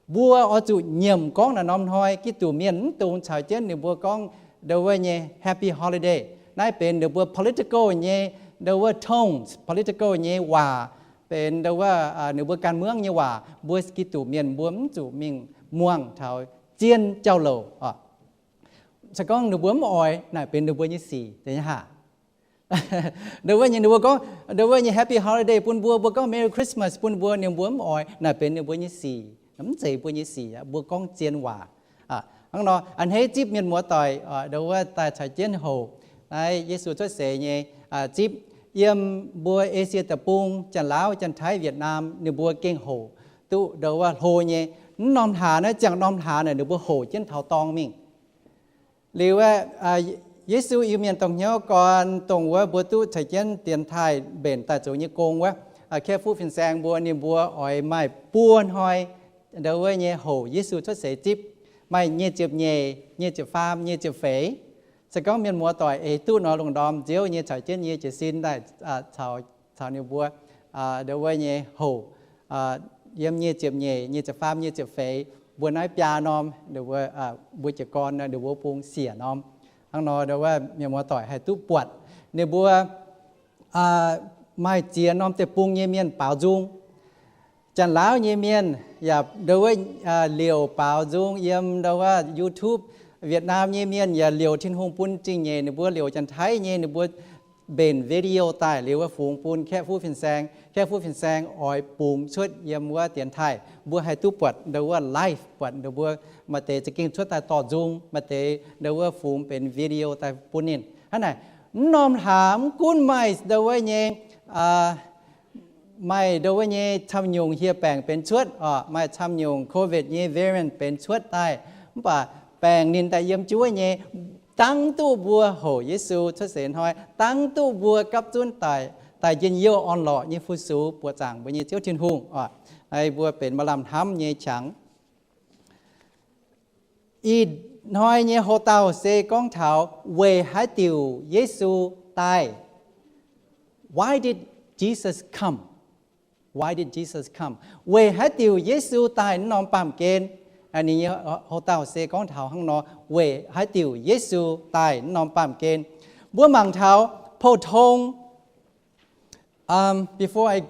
Mbuo oix zuqc nyiemc gorngv naaiv norm hnoi, Giduc mienh mv dungx caux jienv ninh mbuo gorngv ndau wuov nyei Happy Holiday. Naaiv benx ninh mbuo political nyei ndau wuov tones, political nyei waac, benx ndau wuov ninh mbuo gan muangv nyei waac. Mbuo Giduc mienh mbuo mv zuqc mingh muangh taux zien jauv-louc. Se gorngv ninh mbuo mv oix, naaic benx ninh mbuo nyei sic, deix nyei haah? Ndau wuov nyei ninh mbuo gorngv ndau wuov nyei Happy Holiday bun mbuo, mbuo gorngv Merry Christmas bun mbuo, ninh mbuo mv oix, naaic benx ninh mbuo nyei sic, mv zeiz mbuo nyei sic aqv. Mbuo gorngv zien waac. Hnangv nor, a'hneiv zipv mienh muoz-doic ndau wuov daaih caux jienv houc naaiv Yesu cuotv seix nyei zipv. Yiem mbuo Esie Deic-Bung, Janx-Laauv, Janx-Taiv, Wietc Naam, ninh mbuo gengh houc duqv ndau wuov hlo nyei. Mv norm hlaax naaiv, ziangh norm hlaax naaic ninh mbuo houc jienv taux dorngh mingh. Liuz aeqv, Yesu Iu-Mienh dongh hnyouv gorn, dongh wuov mbuo duqv caux jienv dienx taaih mbenc daaih zoux nyei gong wuov, Kaeqv-Fuqv Fin-Saeng mbuo, ninh mbuo oix maaih buo hnoi ndau wuov nyei houc Yesu cuotv seix zipv. Maaih nyic ziepc nyeic, nyic ziepc faam, nyic ziepc feix. Se gorngv mienh muoz-doic eix duqv nor, lungh ndorm nziouv nyei caux jienv nyei jiez sin daaih caux ninh mbuo ndau wuov nyei houc, yiem nyic ziepc nyeic, nyic ziepc faam, nyic ziepc feix, mbuo naaiv biaa norm, mbuo jiez gorn ninh mbuo bungx siec norm. Hnangv nor ndau wuov mienh muoz-doic haih duqv buatc ninh mbuo maaih ziex norm deic-bung nyei mienh baaux nzung. Janx-Laauv nyei mienh yaac ndau wuov liouc baaux nzung yiem ndau wuov YouTube. Wietc Naam nyei mienh yaac liouc Tin-Hungh bun zingh nyeic ninh mbuo, liouc Janx-Taiv nyei ninh mbuo mbenc video daaih liuz wuov fungx bun Kaeqv-Fuqv Fin-Saeng. Kaeqv-Fuqv Fin-Saeng oix bungx cuotv yiem wuov dienx taaih, mbuo haih duqv buatc ndau wuov live, buatc ndau mbuo maaih deix za'gengh cuotv daaih dorh nzung, maaih deix ndau wuov fungx benx video daaih bun ninh. Hnangv naaic, mv norm hlaax mv gunv maaih ndau wuov nyei maaih ndau wuov nyei camv nyungc hieh baengc benx cuotv, maaih camv nyungc COVID nyei variant benx cuotv daaih, mv baac baengc ninh daaih yiem jienv wuov nyei, dangv duqv mbuo houc Yesu cuotv seix hnoi, dangv duqv mbuo gapv zunv daaih, daaih njien-youh orn-lorqc nyei fu-sux buoqc zaangc mbuo nyei Ziouv Tin-Hungh oc. Naaiv mbuo benx maaih lamh hnamv nyei qangx. Ih hnoi nyei houx-dauh se gorngv taux weic haaix diuc Yesu daaih. Why did Jesus come? Why did Jesus come? Weic haaix diuc Yesu daaih mv norm baamh gen? Ninh nyei houx-dauh se gorngv taux hnangv nor, weic haaix diuc Yesu daaih mv norm baamh gen. Mbuo mangc taux pou-tong Um, before I,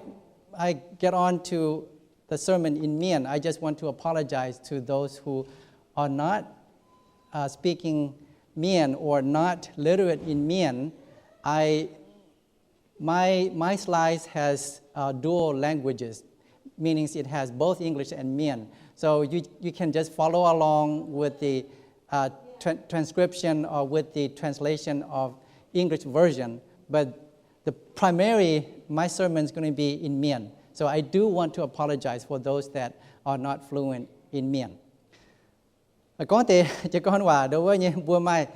I get on to the sermon in Mien, I just want to apologize to those who are not uh, speaking Mien or not literate in Mien. I, my, my slides has uh, dual languages, meaning it has both English and Mien. So you, you can just follow along with the uh, tra- transcription or with the translation of English version, but the primary, my sermon is going to be in Mien. So I do want to apologize for those that are not fluent in Mien. Gorngv deix jiez gorn waac ndau wuov nyei mbuo maaih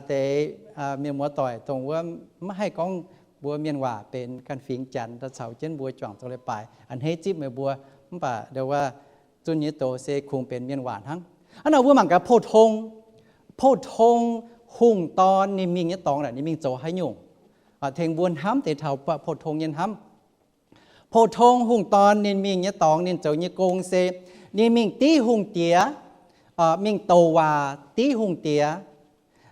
deix mienh muoz-doic dongh wuov maiv haih gorngv Mbuo mienh waac benx ganh fingx Janx daaih caux jienv mbuo juangc zoux leiz-baaix, a'hneiv zipv meih mbuo. Mv baac ndo wuov zunh nyei doz se kungx benx mienh waac hnangv. Hnangv nor mbuo mangc gaax โพธิ์ธง, โพธิ์ธง hungh dorn ninh mingh nyei dorngx naaic ninh mingh zoux haaix nyungc? Tengx mbuo hnamv deix taux โพธิ์ธง nyei hnamv. โพธิ์ธง hungh dorn ninh mingh nyei dorngx ninh zoux nyei gong se ninh mingh div hungh diex, mingh douc waac div hungh diex.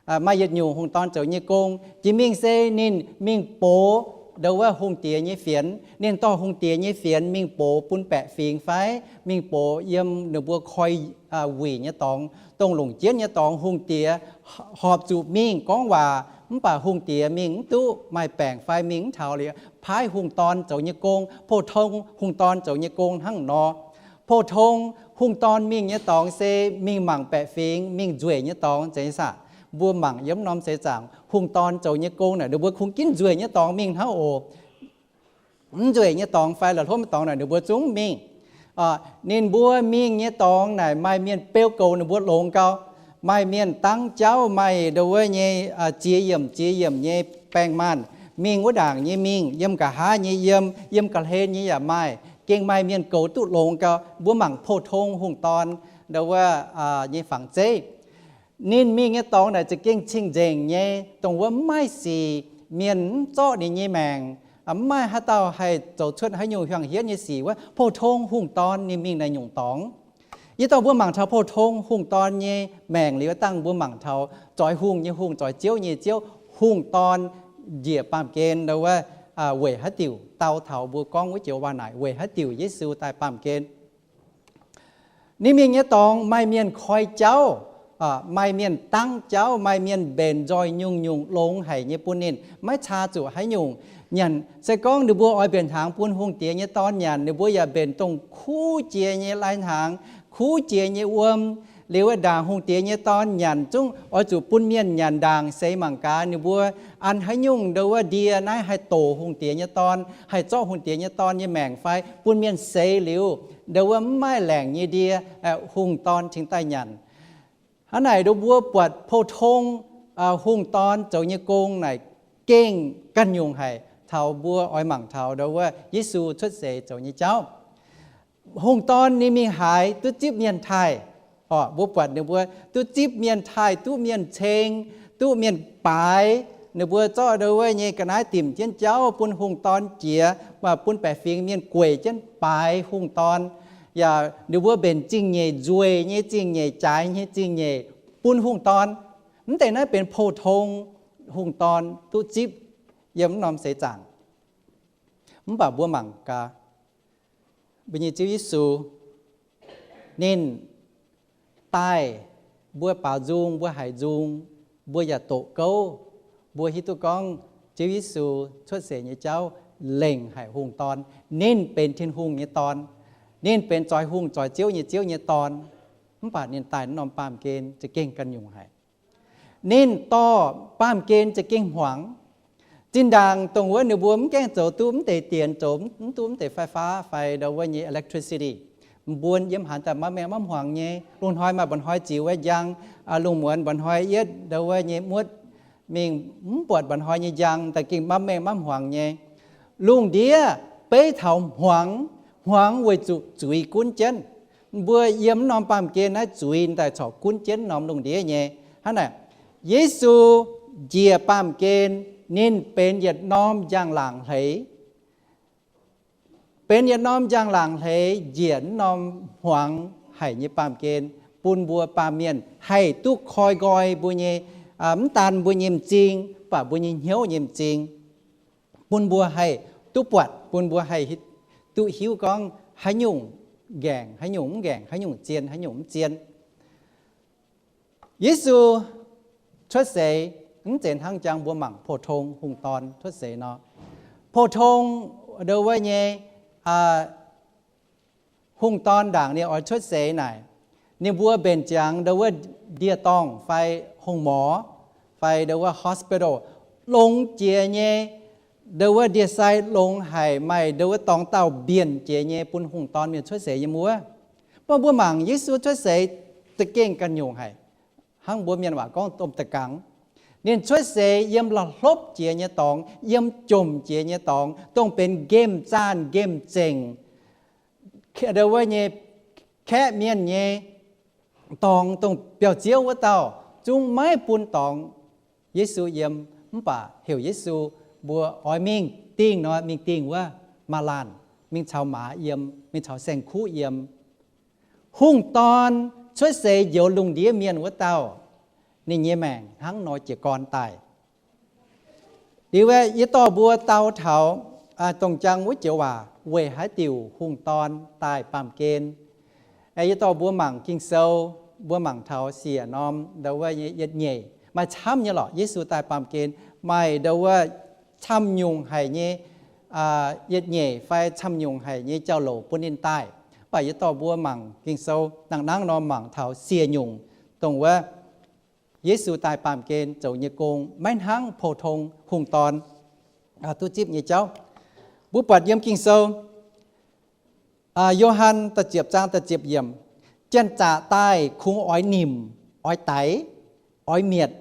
Maaih yietc nyungc hungh dorn zoux nyei gong jiex mingh se ninh mingh box ndo wuov hungh diex nyei fienx. Ninh dorh hungh diex nyei fienx mingh box bun baeqc fingx fai mingh box yiem ninh mbuo koi wuic nyei dorngx, dongh longc jienv nyei dorngx. Hungh diex horpc zuqc mingh gorngv waac, mv baac hungh diex mingh mv duqv, maaih baengc fai mingh mv taux liuz, paaiv hungh dorn zoux nyei gong. โพธิ์ธง hungh dorn zoux nyei gong hnangv nor. โพธิ์ธง hungh dorn mingh nyei dorngx se mingh mangc baeqc fingx, mingh nzueic nyei dorngx. Zeiz saah? Mbuo mangc yiem norm seix zaangc hungh dorn zoux nyei gong naaic ninh mbuo kungx ginv nzueic nyei dorngx mingh hnangv oc. Mv nzueic nyei dorngx fai la'hlopv nyei dorngx naaic ninh mbuo zungv mingh. Ninh mbuo mingh nyei dorngx naaic maaih mienh beu goux ninh mbuo longx gau. Maaih mienh dangv jauv, maaih ndo wuov nyei ziex yiemc ziex yiemc nyei baeng-maanh, mingh wuov ndaangc nyei mingh, yiem nqa'haav nyei yiem, yiem ga'hlen nyei yaac maaih. Gengh maaih mienh goux duqv longx gau. Mbuo mangc โพธิ์ธง hungh dorn ndo wuov nyei fangx zeiv. Ninh mingh nyei dorngx naaic za'gengh cing-nzengc nyei, dongh wuov mv maaih sic, mienh mv zorqv ninh nyei maengc, mv maaih haaix dauh haih zoux cuotv haaix nyungc hiuang hietv nyei sic wuov. โพธิ์ธง hungh dorn ninh mingh naaic nyungc dorngx. Yie dorh mbuo mangc taux โพธิ์ธง hungh dorn nyei maengc liuz, dangh mbuo mangc taux zoix hungh nyei Hungh, zoix ziouv nyei Ziouv, hungh dorn njiec baamh gen ndo wuov weic haaix diuc dau taux mbuo gorngv wuov joux waac naaic, weic haaix diuc Yesu daaih baamh gen. Ninh mingh nyei dorngx maaih mienh koi jauv, maaih mienh dangv jauv, maaih mienh mbenc nzoih nyungc-nyungc longx haic nyei bun ninh, maiv caa zuqc haaix nyungc nyanc. Se gorngv ninh mbuo oix mbenc hnaangx bun hungh diex nyei dorn nyanc, ninh mbuo yaac mbenc dongh kuv jiex nyei lai-hnaangx, kuv jiex nyei wuom. Liuz wuov ndaangc hungh diex nyei dorn nyanc zungv oix zuqc bun mienh nyanc ndaangc seix mangc gaax ninh mbuo an haaix nyungc ndo wuov ndie naaiv haih doqc hungh diex nyei dorn, haih zorqv hungh diex nyei dorn nyei maengc fai bun mienh seix liuz ndo wuov mv maaih laengc nyei ndie, hungh dorn cingx daaih nyanc. Hnangv naaic ndo mbuo buatc โพธิ์ธง hungh dorn zoux nyei gong naaic gengh ganh nyungc haic taux mbuo oix mangc taux ndo wuov Yesu cuotv seix zoux nyei jauv. Hungh dorn ninh mingh haaix duqv zipv mienh taaih. Orqc, mbuo buatc ninh mbuo duqv zipv mienh taaih, duqv mienh ceng, duqv mienh baaix. Ninh mbuo zorqv ndo wuov nyei ga'naaiv dimc jienv jauv bun hungh dorn jiex, bun baeqc fingx mienh gueic jienv baaix hungh dorn. Yaac ninh mbuo mbenc zingh nyeic, nzueic nyei zingh nyeic, jaaix nyei zingh nyeic bun hungh dorn. Mv deix naaiv benx โพธิ์ธง hungh dorn duqv zipv yiem mv norm seix zaangc. Mv baac mbuo mangc gaax, mbuo nyei Ziouv Yesu, ninh daaih, mbuo baaux nzung, mbuo haiz nzung, mbuo yaac doqc gouv, mbuo hiuv duqv gorngv Ziouv Yesu cuotv seix nyei jauv lengc haic hungh dorn. Ninh benx Tin-Hungh nyei Dorn. Ninh benx zoix hungh zoix ziouv nyei Ziouv nyei Dorn. Mv baac ninh daaih norm baamh gen za'gengh ganh nyungc haic. Ninh dorh baamh gen za'gengh hmuangx. Zinh ndaangc dongh wuov ninh mbuo mv gaengh zoux duqv mv deix dienx, zoux mv duqv mv deix fai faav fai ndo wuov nyei electricity, mbuo yiem haaix daaih maiv mengh maiv hmuangx nyei. Lungh hnoi maaih mba'hnoi ziux wuov njang, lungh muonz mba'hnoi yietv ndo wuov nyei muotv mingh, mv buatc mba'hnoi nyei njang, daaih gengh maiv mengh maiv hmuangx nyei. Lungh ndiev beiv taux hmuangx, hmuangx weic zuqc zuiz gunv jienv. Mbuo yiem mv norm baamh gen naaiv zuiz daaih corc gunv jienv norm lungh ndiev nyei. Hnangv naaic, Yesu njiec baamh gen, ninh benx yietc norm njang-laangc hleix. Benx yietc norm njang-laangc hleix njiec mv norm hmuangx haic nyei baamh gen, bun mbuo baamh mienh haih duqv koi nqoi mbuo nyei, mv daan mbuo nyei m'zing, mv baac mbuo nyei hnyouv nyei m'zing, bun mbuo haih duqv buatc, bun mbuo haih duqv hiuv gorngv haaix nyungc ngaengc, haaix nyungc mv ngaengc, haaix nyungc zien, haaix nyungc mv zien. Yesu cuotv seix mv zeiz hnangv jang mbuo mangc โพธิ์ธง hungh dorn cuotv seix nor. โพธิ์ธง ndo wuov nyei hungh dorn ndaangc ninh oix cuotv seix naaic, ninh mbuo mbenc ziangx ndo wuov ndie-dorngh fai hungh morx fai ndo wuov hospital, longx jiex nyei. Ndo wuov ndie-sai longx haic, maaih ndo wuov dorngx dauh mbienc jiex nyei bun hungh dorn mienh cuotv seix yiem wuov. Mv baac mbuo mangc Yesu cuotv seix za'gengh ganh nyungc haic. Hnangv mbuo mienh waac gorngv domh da'gangx. Ninh cuotv seix yiem la'hlopv jiex nyei dorngx, yiem jomc jiex nyei dorngx, dongh benx nqemh zaanh nqemh zengc, ndau wuov nyei kaeqv mienh nyei dorngx, dongh biauv-ziouv wuov dauh zungv maiv bun dorngx Yesu yiem. Mv baac heuc Yesu mbuo oix mingh dingh nor, mingh dingh wuov maaz-laanh, mingh caux maaz yiem, mingh caux saeng-kuv yiem. Hungh Dorn cuotv seix njoux lungh ndiev mienh wuov dauh, ninh nyei maengc hnangv nor jiez gorn daaih. Liuz aeqv, yie dorh mbuo dau taux dongh jang wuov joux waac weic haaix diuc Hungh Dorn daaih baamh gen. Yie dorh mbuo mangc Ging-Sou, mbuo mangc taux siec norm ndau wuov nyei yietc nyeic, maaih camv nyei lorqc. Yesu daaih baamh gen maaih ndau wuov camv nyungc haic nyei yietc nyeic fai camv nyungc haic nyei jauv-louc bun ninh daaih. Mv baac yie dorh mbuo mangc Ging-Sou nangh nangv nor mangc taux siec nyungc, dongh wuov Yesu daaih baamh gen zoux nyei gong maiv hnangv pou-tong Hungh Dorn duqv zipv nyei jauv. Mbuo buatc yiem Ging-Sou, Yo^han da'ziepc zaang da'ziepc yiemc, Janx-zaqc daaih kungx oix nimc, oix daix, oix mietc,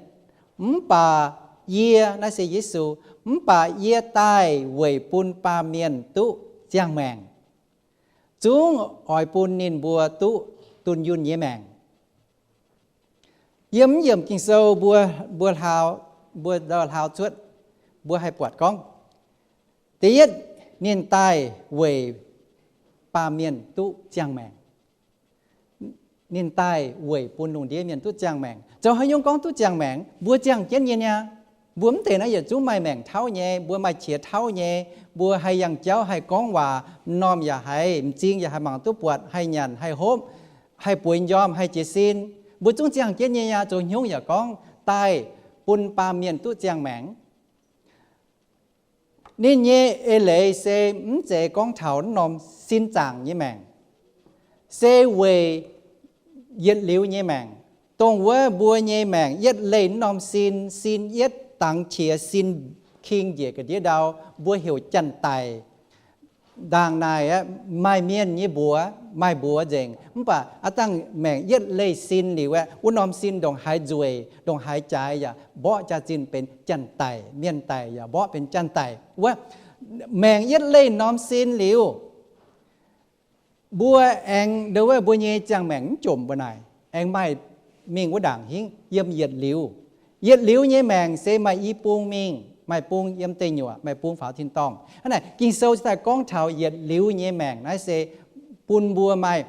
mv baac yie, naaiv se Yesu, mv baac yie daaih weic bun baamh mienh duqv ziangh maengc, zungv oix bun ninh mbuo duqv dunh yunh nyei maengc. Yiem mv yiemc Ging-Sou mbuo, mbuo hlaau, mbuo hlaau cuotv, mbuo haih buatc gorngv, da'yietv, ninh daaih weic baamh mienh duqv ziangh maengc. Ninh daaih weic bun lungh ndiev mienh duqv ziangh maengc. Zoux haaix nyungc gorngv duqv ziangh maengc? Mbuo ziangh jienv nyei niaa. Mbuo mv deix naaiv yietc zungv maaih maengc tauv nyei, mbuo maaih qiex tauv nyei, mbuo haih yangh jauv, haih gorngv waac, m'normh yaac haiz, m'zing yaac haih mangc duqv buatc, haih nyanc, haih hopv, haih bueix njormh, haih jiez sin. Mbuo zungv ziangh jienv nyei niaa. Zoux haaix nyungc yaac gorngv daaih bun baamh mienh duqv ziangh maengc. Ninh nyei eix leiz se mv zeiz gorngv taux norm sin zaangc nyei maengc, se weic yietc liuz nyei maengc, dongh wuov mbuo nyei maengc yietv leih norm sin, sin yietv dangx qiex, sin king njiec ga'ndiev ndau, mbuo heuc janx-daic. Ndaangc naaic aeqv, maaih mienh nyei mbuox maaih mbuox nzengc, mv baac aav dangh maengc yietv leih sin liuz aeqv, wuov norm sin ndongc haaix nzueic, ndongc haaix jaaix yaac mborqv jaax-zinh benx janx-daic, mienh daic yaac mborqv benx janx-daic. Wuov maengc yietv leih norm sin liuz, mbuo aengx ndau wuov mbuo nyei ziangh maengc mv jomc mbuo naaic, aengx maaih mingh wuov ndaangc hingv yiem yietc liuz. Yietc liuz nyei maengc se maaih i bung mingh, maaih bung yiem deic nyuoqc, maaih bung faaux tin-dorngh. Hnangv naaic Ging-Sou cingx daaih gorngv taux yietc liuz nyei maengc naaiv se bun mbuo maaih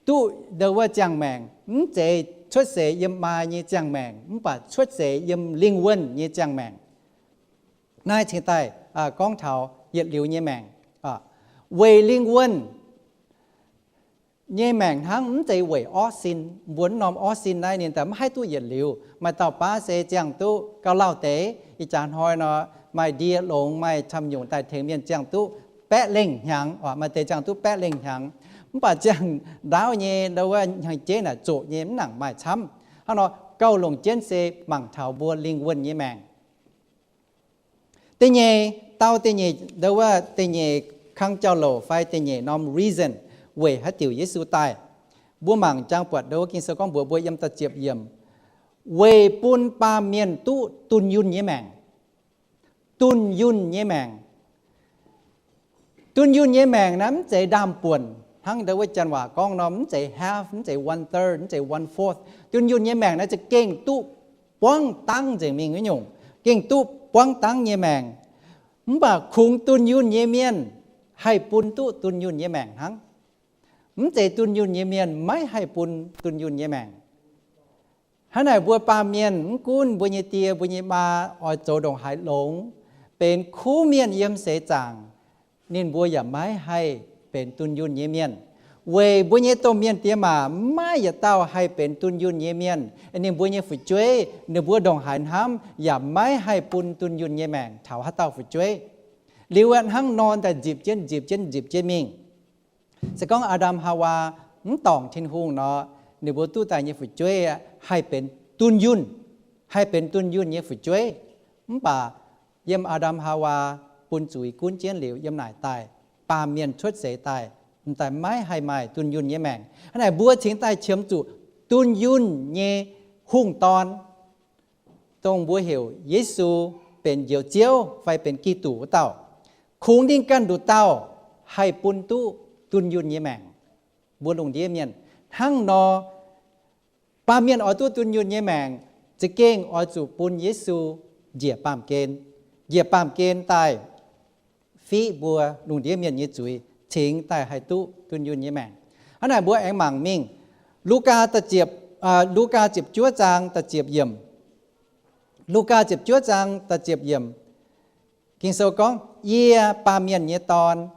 duqv ndau wuov ziangh maengc, mv zeiz cuotv seix yiem maa nyei ziangh maengc, mv baac cuotv seix yiem lingh wuonh nyei ziangh maengc. Naaiv cingx daaih gorngv taux yietc liuz nyei maengc. Weic lingh wuonh nyei maengc hnangv, mv zeiz weic orv sin. Mbuo norm orv sin naaiv ninh daaih maiv haih duqv yietc liuz. Maaih dauh baav se ziangh duqv gauh lauh deix, ih jaax hnoi nor maaih ndie longx, maaih camv nyungc daaih tengx mienh ziangh duqv baeqv lengh hnyangx, maaih deix ziangh duqv baeqv lengh hnyangx. Mv baac ziangh ndaauv nyei ndau wuov hnyangx-jeiv naaic zoqc nyei mv nangc maaih camv. Hnangv nor gauh longc jienv se mangc taux mbuo lingh wuonh nyei maengc. Da'nyeic, dau da'nyeic, ndau wuov da'nyeic kang jauv-louc fai da'nyeic norm reason weic haaix diuc Yesu daaih. Mbuo mangc jang buatc ndau wuov Ging-Sou gorngv mbuox mbuo yiem da'ziepc yiemc, weic bun baamh mienh duqv dunh yunh nyei maengc. Dunh yunh nyei maengc. Dunh yunh nyei maengc naaiv mv zeiz ndaamv-buonc hnangv ndau wuov janx waac gorngv nor, mv zeiz half, mv zeiz one third, mv zeiz one fourth. Dunh yunh nyei maengc naaiv za'gengh duqv buangv dangv nzengc mingh wuov nyungc, gengh duqv buangv dangv nyei maengc. Mv baac kungx dunh yunh nyei mienh haih bun duqv dunh yunh nyei maengc hnangv. Mv zeiz dunh yunh nyei mienh maiv haih bun dunh yunh nyei maengc. Hnangv naaic mbuo baamh mienh mv gunv mbuo nyei die mbuo nyei maa oix zoux ndongc haaix longx, benx kuv mienh yiem seix zaangc, ninh mbuo yaac maiv haih benx dunh yunh nyei mienh. Weic mbuo nyei domh mienh diex maac maiv yietc dauh haih benx dunh yunh nyei mienh. Ninh mbuo nyei fu'jueiv, ninh mbuo ndongc haaix hnamv yaac maiv haih bun dunh yunh nyei maengc taux haaix dauh fu'jueiv. Liuz aeqv, hnangv nor daaih nzipc jienv, nzipc jienv, nzipc jienv mingh. Se gorngv Aa^ndam Haawaa mv dorngc Tin-Hungh nor, ninh mbuo duqv daaih nyei fu'jueiv haih benx dunh yunh, haih benx dunh yunh nyei fu'jueiv. Mv baac yiem Aa^ndam Haawaa bun zuiz gunv jienv liuz, yiem naaic daaih baamh mienh cuotv seix daaih, m'daaih maiv haih maaih dunh yunh nyei maengc. Hnangv naaic mbuo cingx daaih qiemx zuqc dunh yunh nyei hungh dorn. dongh mbuo heuc Yesu benx Njoux Ziouv fai benx Giduc wuov dauh, kungx ninh ganh nduqc dauh haih bun duqv dunh yunh nyei maengc mbuo lungh ndiev mienh. Hnangv nor, baamh mienh oix duqv dunh yunh nyei maengc, za'gengh oix zuqc bun Yesu njiec baamh gen, njiec baamh gen daaih fiqv mbuo lungh ndiev mienh nyei zuiz, cingx daaih haih duqv dunh yunh nyei maengc. Hnangv naaic mbuo aengx mangc mingh Lugaa, Lugaa ziepc juov zaang da'ziepc yiemc. Lugaa ziepc juov zaang da'ziepc yiemc, Ging-Sou gorngv, Yie, Baamh Mienh nyei Dorn,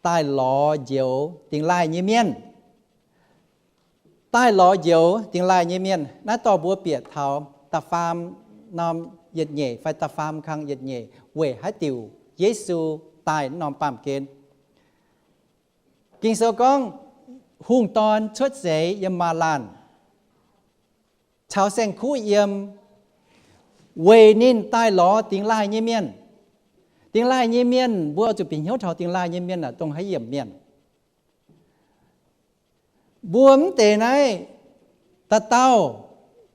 daaih lorz njoux dingx laaih nyei mienh. Daaih lorz njoux dingx laaih nyei mienh. Naaiv dorh mbuo bieqc taux da'faam norm yietc nyeic fai da'faam kang yietc nyeic weic haaix diuc Yesu daaih norm baamh gen. Ging-Sou gorngv, Hungh Dorn cuotv seix yiem maaz laanh, caux saeng-kuv yiem, weic ninh daaih lorz dingx laaih nyei mienh. Dingx laaih nyei mienh, mbuo zuqc bieqc hnyouv taux dingx laaih nyei mienh aeqv, dongh haaix yiemc mienh. Mbuo mv deix naaiv dauh dauh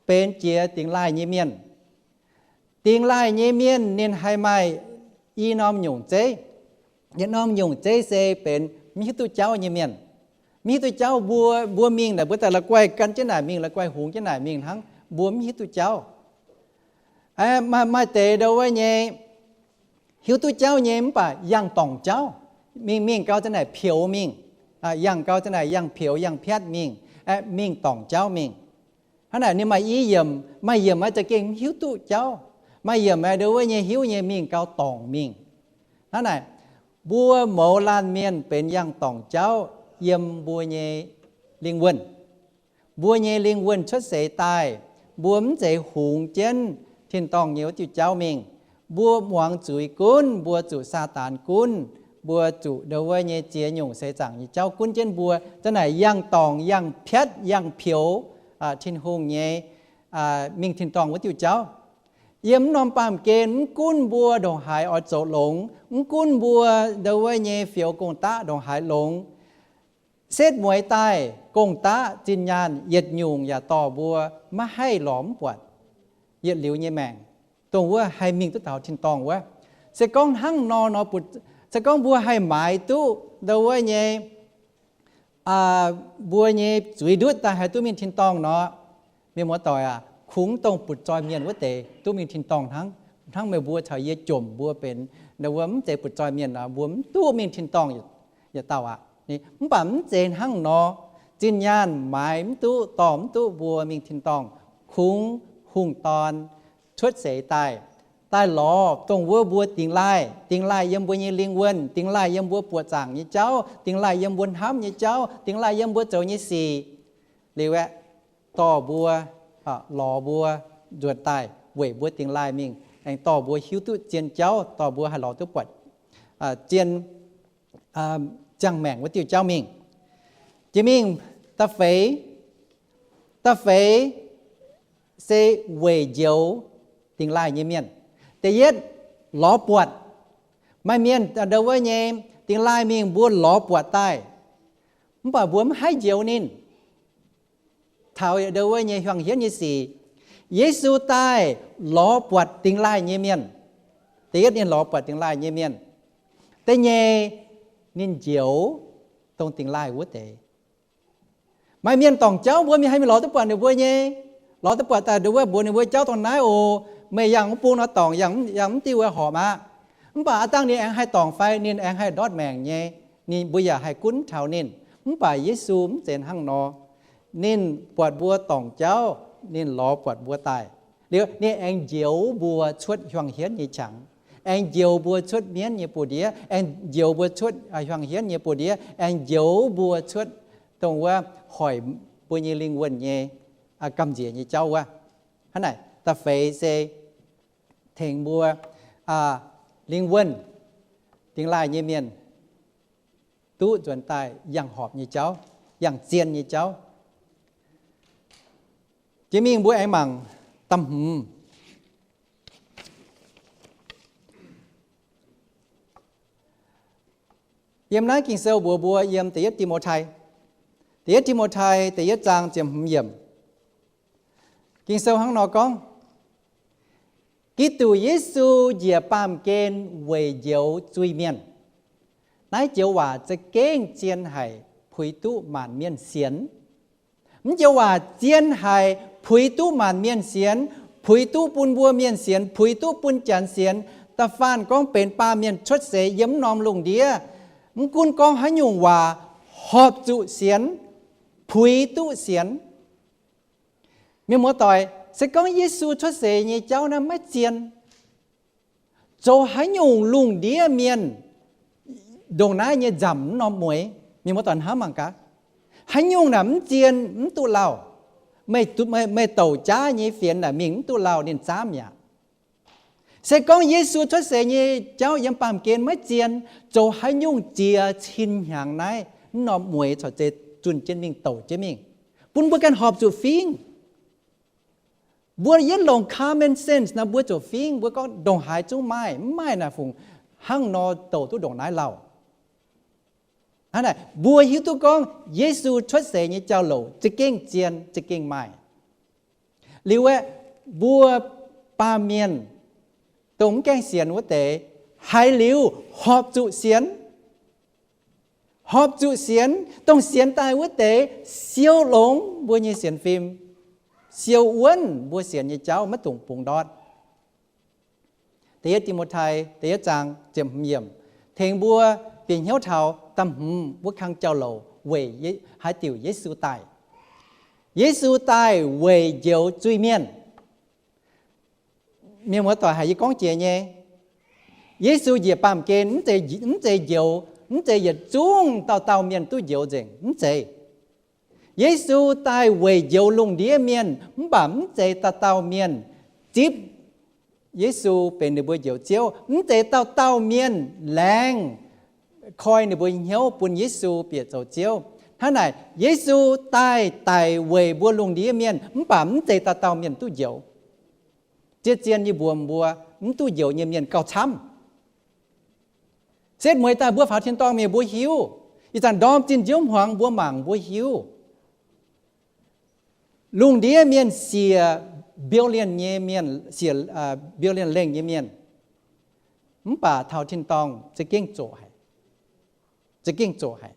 benx jiex dingx laaih nyei mienh. Dingx laaih nyei mienh ninh haih maaih i norm nyungc zeiv. Yietc norm nyungc zeiv se benx mv hiuv duqv jauv nyei mienh. Mv hiuv duqv jauv, mbuo, mbuo mingh naaic, mbuo daaih la'guaih gan jienv naaic mingh, la'guaih hungx jienv naaic mingh hnangv, mbuo mv hiuv duqv jauv. Maaih, maaih deix ndau wuov nyei hiuv duqv jauv nyei mv baac yangh dorngc jauv, mingh, mingh gau za'naaic pioux mingh, yangh gau za'naaic yangh pioux yangh piatv mingh, mingh dorngc jauv mingh. Hnangv naaic ninh maaih i yiemc, maaih yiemc aeqv, za'gengh mv hiuv duqv jauv. Maaih yiemc aeqv, ndau wuov nyei hiuv nyei mingh gau dorngc mingh. Hnangv naaic, mbuo mouz laanh mienh benx yangh dorngc jauv yiem mbuo nyei lingh wuonh. Mbuo nyei lingh wuonh cuotv seix daaih, mbuo mv zeiz hungx jienv tin-dorngh nyei wuov diuh jauv mingh. Mbuo muangx zuiz gunv, mbuo zuqc Saadaan gunv, mbuo zuqc ndau wuov nyei ziex nyungc seix zaangc nyei jauv gunv jienv mbuo, za'naaic yangh dorngc yangh piatv yangh pioux Tin-Hungh nyei mingh tin-dorngh wuov diuh jauv. Yiem mv norm baamh gen, mv gunv mbuo ndongc haaix oix zoux longx, mv gunv mbuo ndau wuov nyei fioux gong-daqv ndongc haaix longx, setv mueiz daaih gong-daqv zinh nyaanh yietc nyungc yaac dorh mbuo maiv haih lorz mv buatc yietc liuz nyei maengc, dongh wuov haih mingh duqv taux tin-dorngh wuov. Se gorngv hnangv nor nor, se gorngv mbuo haih maaiz duqv ndau wuov nyei mbuo nyei zuiz ndutv daaih haih duqv mingh tin-dorngh nor, mienh muoz-doic aac, kungx dongh butv-zoih mienh wuov deix duqv mingh tin-dorngh hnangv. Hnangv meih mbuo caux yie jomc mbuo benx ndau wuov mv zeiz butv-zoih mienh nor, mbuo mv duqv mingh tin-dorngh yietc dauh aqv. Mv baac mv zeiz hnangv nor, zinh nyaanh maaiz mv duqv, dorh mv duqv mbuo mingh tin-dorngh. Kungx Hungh Dorn cuotv seix daaih, daaih lorz dongh wuov mbuo dingx laaih, dingx laaih yiem mbuo nyei lingh wuonh, dingx laaih yiem mbuo buoqc zaangc nyei jauv, dingx laaih yiem mbuo hnamv nyei jauv, dingx laaih yiem mbuo zoux nyei sic. Liuz aeqv, dorh mbuo, lorz mbuo nzuonx daaih weic mbuo dingx laaih mingh, aengx dorh mbuo hiuv duqv zien jauv, dorh mbuo haih lorz duqv buatc zien ziangh maengc wuov diuh jauv mingh. Jiex mingh da'feix, da'feix se weic njoux dingx laaih nyei mienh. Da'yietv, lorz buatc. Maaih mienh ndau wuov nyei dingx laaih mingh, mbuo lorz buatc daaih, mv baac mbuo mv haih njoux ninh. Taux ndau wuov nyei hiuang hienv nyei sic, Yesu daaih lorz buatc dingx laaih nyei mienh. Da'yietv ninh lorz buatc dingx laaih nyei mienh. Da'nyeic, ninh njoux dongh dingx laaih wuov deix. Maaih mienh dorngc jauv mbuo mingh haih mingh lorz duqv buatc ninh mbuo nyei, lorz duqv buatc daaih ndau wuov mbuox ninh mbuo jauv dongh naaiv oc, meih yangh wuov bung nor dorngc, yangh mv diuh wuov horpc aqv. Mv baac aav dangh ninh aengx haih dorngc fai ninh aengx haih ndortv maengc nyei, ninh mbuo yaac haih gunv taux ninh. Mv baac Yesu mv zeiz hnangv nor. Ninh buatc mbuo dorngc jauv, ninh lorz buatc mbuo daaih. Liuz ninh aengx njoux mbuo cuotv hiuang hienv nyei qangx, aengx njoux mbuo cuotv mienv nyei buoz-ndiev, aengx njoux mbuo cuotv hiuang hienv nyei buoz-ndiev, aengx njoux mbuo cuotv dongh wuov hoic mbuo nyei lingh wuonh nyei gamh nziex nyei jauv wuov. Hnangv naaic, da'feix se tengx mbuo lingh wuonh, dingx laaih nyei mienh duqv nzuonx daaih yangh horpc nyei jauv, yangh zien nyei jauv. Jiex mingh mbuo aengx mangc da'hmz. Yiem naaiv Ging-Sou mbuox mbuo yiem da'yietv Ti^mo^tai, da'yietv Ti^mo^tai da'yietv zaang ziepc hmz yiemc. Ging-Sou hnangv nor gorngv, Giduc Yesu njiec baamh gen weic njoux zuiz-mienh. Naaiv joux waac za'gengh zien haic, puix duqv maanc mienh sienx. Mv joux waac zien haic, puix duqv maanc mienh sienx, puix duqv bun mbuo mienh sienx, puix duqv bun janx sienx. Da'faanh gorngv benx baamh mienh cuotv seix yiem mv norm lungh ndiev, mv gunv gorngv haaix nyungc waac, horpc zuqc sienx, puix duqv sienx. Mienh muoz-doic, se gorngv Yesu cuotv seix nyei jauv naaiv maiv zien, zoux haaix nyungc lungh ndiev mienh ndongc naaiv nyei nzamc mv norm mueix, mienh muoz-doic hnamv mangc gaax. Haaix nyungc naaic mv zien mv duqv lauh. Meih, meih douc jaav nyei fienx naaic mingh mv duqv lauh ninh zaamv mi'aqv. Se gorngv Yesu cuotv seix nyei jauv yiem baamh gen maiv zien, zoux haaix nyungc jiex cin hnyangx naaiv mv norm mueix corc zeiz zunh jienv mingh, douc jienv mingh, bun mbuo ganh horpc zuqc fingv. Mbuo yietv longc common sense nor mbuo ziouc fingv, mbuo gorngv ndongc haaix zungv maaih, mv maaih naaic fungc hnangv nor douc duqv ndongc naaiv lauh. Hnangv naaic mbuo hiuv duqv gorngv Yesu cuotv seix nyei jauv-louc za'gengh zien, za'gengh maaih. Liuz aeqv, mbuo baamh mienh dongh mv gaengh sienx wuov deix, haiz liuz horpc zuqc sienx. Horpc zuqc sienx, dongh sienx daaih wuov deix siou longx mbuo nyei sienx fim, siou wuonv mbuo sienx nyei jauv, maiv dungx bungx ndortv. Da'yietv Ti^mo^tai da'yietv zaang ziepc hmz yiemc tengx mbuo bieqc hnyouv taux da'hmz wuov kang jauv-louc weic haaix diuc Yesu daaih. Yesu daaih weic njoux zuiz-mienh. Mienh muoz-doic, haiz yie gorngv jiex nyei, Yesu njiec baamh gen mv zeiz, mv zeiz njoux, mv zeiz yietc zungv dauh dauh mienh duqv njoux nzengc, mv zeiz. Yesu daaih weic njoux lungh ndiev mienh, mv baac mv zeiz dauh dauh mienh zipv Yesu benx ninh mbuo Njoux Ziouv. Mv zeiz dauh dauh mienh laengz koi ninh mbuo nyei hnyouv bun Yesu bieqc zoux Ziouv. Hnangv naaic, Yesu daaih daic weic mbuo lungh ndiev mienh, mv baac mv zeiz dauh dauh mienh duqv njoux. Ziex zien yie mbuox mbuo, mv duqv njoux nyei mienh gauh camv. Setv mueiz daaih mbuo faaux tin-dorngh mingh mbuo hiuv. Ih zanc ndorm zinh nziouv hmuangx mbuo mangc mbuo hiuv. Lungh ndiev mienh siec billion nyei mienh, siec billion lengh nyei mienh, mv baac taux tin-dorngh za'gengh zoqc haic. Za'gengh zoqc haic.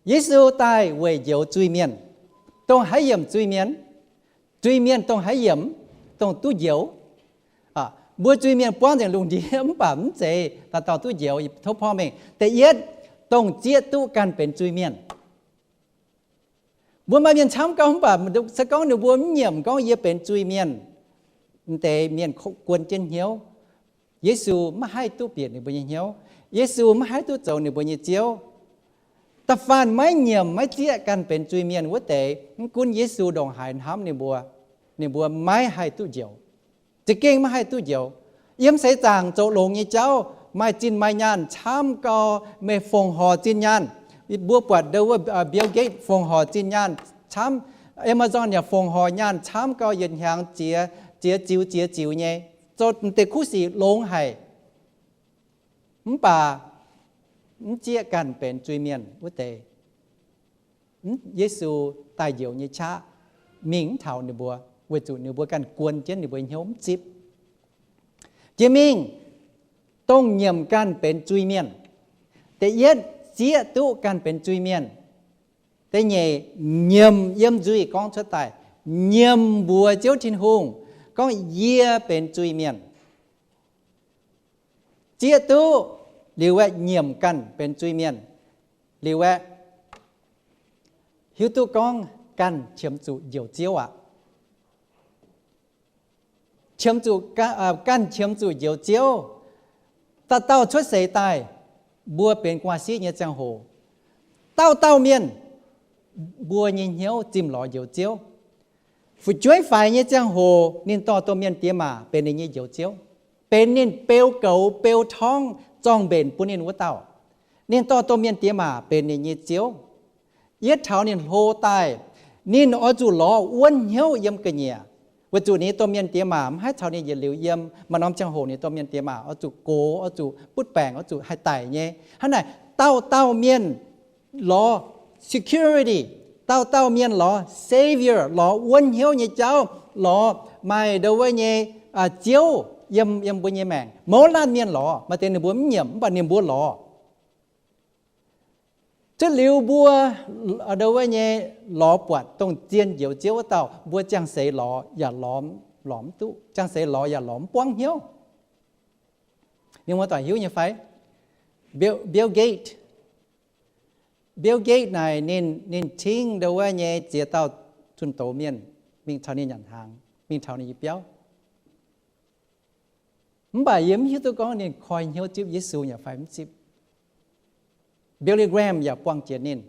Yesu daaih weic njoux zuiz-mienh. Dongh haaix yiemc zuiz-mienh? Zuiz-mienh dongh haaix yiemc? Dongh duqv njoux. Mbuo zuiz-mienh buangv nzengc lungh ndiev mv baac mv zeiz dauh dauh duqv njoux. Tov porv mengh. Da'yietv, dongh zieqv duqv ganh benx zuiz-mienh. Mbuo maaih mienh camv gau mv baac se gorngv ninh mbuo mv nyiemc gorngv yie benx zuiz-mienh, m'deix mienh guon jienv hnyouv. Yesu maiv haih duqv bieqc ninh mbuo nyei hnyouv. Yesu maiv haih duqv zoux ninh mbuo nyei Ziouv. Da'faanh maiv nyiemc maiv zieqv ganh benx zuiz-mienh wuov deix, mv gunv Yesu ndongc haaix hnamv ninh mbuo, ninh mbuo maiv haih duqv njoux. Za'gengh maiv haih duqv njoux. Yiem seix zaangc zoux longx nyei jauv, maaih zinh maaih nyaanh camv gau, meih fongc horc zinh nyaanh. Mbuo buatc ndo wuov Bill Gates fongc horc zinh nyaanh camv, Amazon yaac fongc horc nyaanh camv gau, yietc hnyangx ziex, ziex ziux ziex ziux nyei, zoux deix kuv sic longx haic. Mv baac mv zieqv ganh benx zuiz-mienh wuov deix. Yesu daaih njoux nyei qaqv mingh mv taux ninh mbuo, weic zuqc ninh mbuo ganh guon jienv ninh mbuo hnyouv mv zipv. Jiex mingh, dongh nyiemc ganh benx zuiz-mienh. Da'yietv, zieqv duqv ganh benx zuiz-mienh. Da'nyeic, nyiemc yiem nzuih gorngv cuotv daaih, nyiemc mbuox Ziouv Tin-Hungh gorngv, yie benx zuiz-mienh. Zieqv duqv liuz aeqv, nyiemc ganh benx zuiz-mienh liuz aeqv, hiuv duqv gorngv ganh qiemx zuqc Njoux Ziouv aqv. Qiemx zuqc, ganh qiemx zuqc Njoux Ziouv. Dauh dauh cuotv seix daaih, mbuo benx gu'nguaaz-sieqv nyei ziangh hoc, dauh dauh mienh mbuo nyei hnyouv zimh lorz Njoux Ziouv. Fu'jueiv faix nyei ziangh hoc, ninh dorh domh mienh diex maac benx ninh nyei Njoux Ziouv, benx ninh beu goux beu torngv zorng-mbenc bun ninh wuov dauh. Ninh dorh domh mienh diex maac benx ninh nyei Ziouv. Yietv taux ninh hlo daaih, ninh oix zuqc lorz wuonv hnyouv yiem ga'nyiec, weic zuqc ninh nyei domh mienh diex maac mv haih caux ninh yietc liuz yiem. Maaih norm ziangh hoc ninh domh mienh diex maac oix zuqc gox, oix zuqc butv baengc, oix zuqc haih daic nyei. Hnangv naaic, dauh dauh mienh lorz security, dauh dauh mienh lorz savior, lorz wuonv hnyouv nyei jauv, lorz maaih ndo wuov nyei ziouv yiem, yiem mbuo nyei maengc. Mouz laanh mienh lorz, maaih deix ninh mbuo mv nyiemc, mv baac ninh mbuo lorz. Cuotv liuz mbuo ndo wuov nyei lorz buatc dongh zien njoux Ziouv wuov dauh, mbuo ziangh seix lorz yaac lorz, lorz mv duqv, ziangh seix lorz yaac lorz mv buangv hnyouv. Mienh muoz-doic hiuv nyei fai? Bill, Bill Gates, Bill Gates naaic ninh, ninh cingv ndo wuov nyei ziex dauh zunh doz mienh mingh caux ninh nyanc hnaangx, mingh taux ninh nyei biauv. Mv baac yie mv hiuv duqv gorngv ninh koi hnyouv zipv Yesu yaac fai mv zipv. Billy Graham yaac buangh jiex ninh.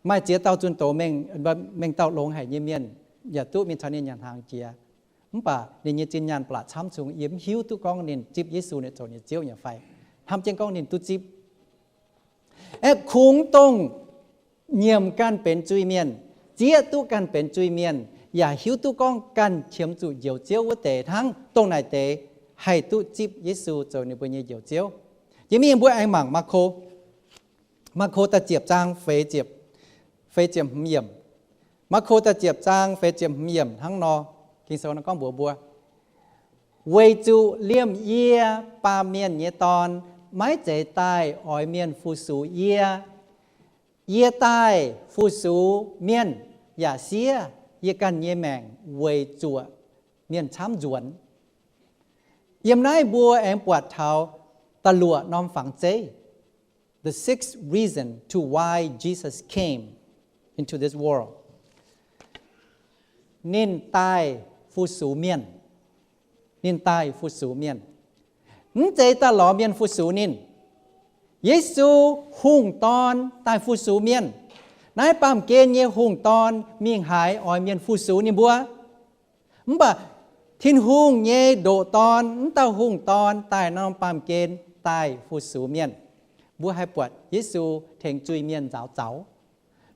Maaih ziex dauh zunh doz mengh, mengh dauh longx haic nyei mienh yaac duqv mingh caux ninh nyanc hnaangx jiex. Mv baac ninh nyei zinh nyaanh blatc camv cung, yie mv hiuv duqv gorngv ninh zipv Yesu ninh zoux ninh Ziouv yaac fai. Hnamv jienv gorngv ninh duqv zipv. Aeqv, kungx dongh nyiemc ganh benx zuiz-mienh, zieqv duqv ganh benx zuiz-mienh, yaac hiuv duqv gorngv ganh qiemx zuqc njoux Ziouv wuov deix hnangv, dongh naaic deix haih duqv zipv Yesu zoux ninh mbuo nyei njoux Ziouv. Jiex mingh mbuo aengx mangc Maako, Maako da'ziepc zaang feix ziepc, feix ziepc hmz yiemc. Maako da'ziepc zaang feix ziepc hmz yiemc hnangv nor, Ging-Sou nor gorngv mbuox mbuo, weic zuqc liemh yie, Baamh Mienh nyei Dorn, maiv zeiz daaih oix mienh fu-sux yie. Yie daaih fu-sux mienh, yaac siev yie ganh nyei maengc weic zuoqc mienh camv nzuonx. Yiem naaiv mbuo aengx buatc taux da'luoqc norm fangx zeiv, the sixth reason to why Jesus came into this world. Ninh daaih fu-sux mienh. Ninh daaih fu-sux mienh. Mv zeiz daaih lorz mienh fu-sux ninh. Yesu, Hungh Dorn, daaih fu-sux mienh. Naaiv baamh gen nyei Hungh Dorn mingh haaix oix mienh fu-sux ninh mbuo. Mv baac Tin-Hungh nyei ndoqc Dorn, wuov dauh Hungh Dorn daaih norm baamh gen daaih fu-sux mienh. Mbuo haih buatc Yesu tengx zuiz-mienh nzaaux zaux.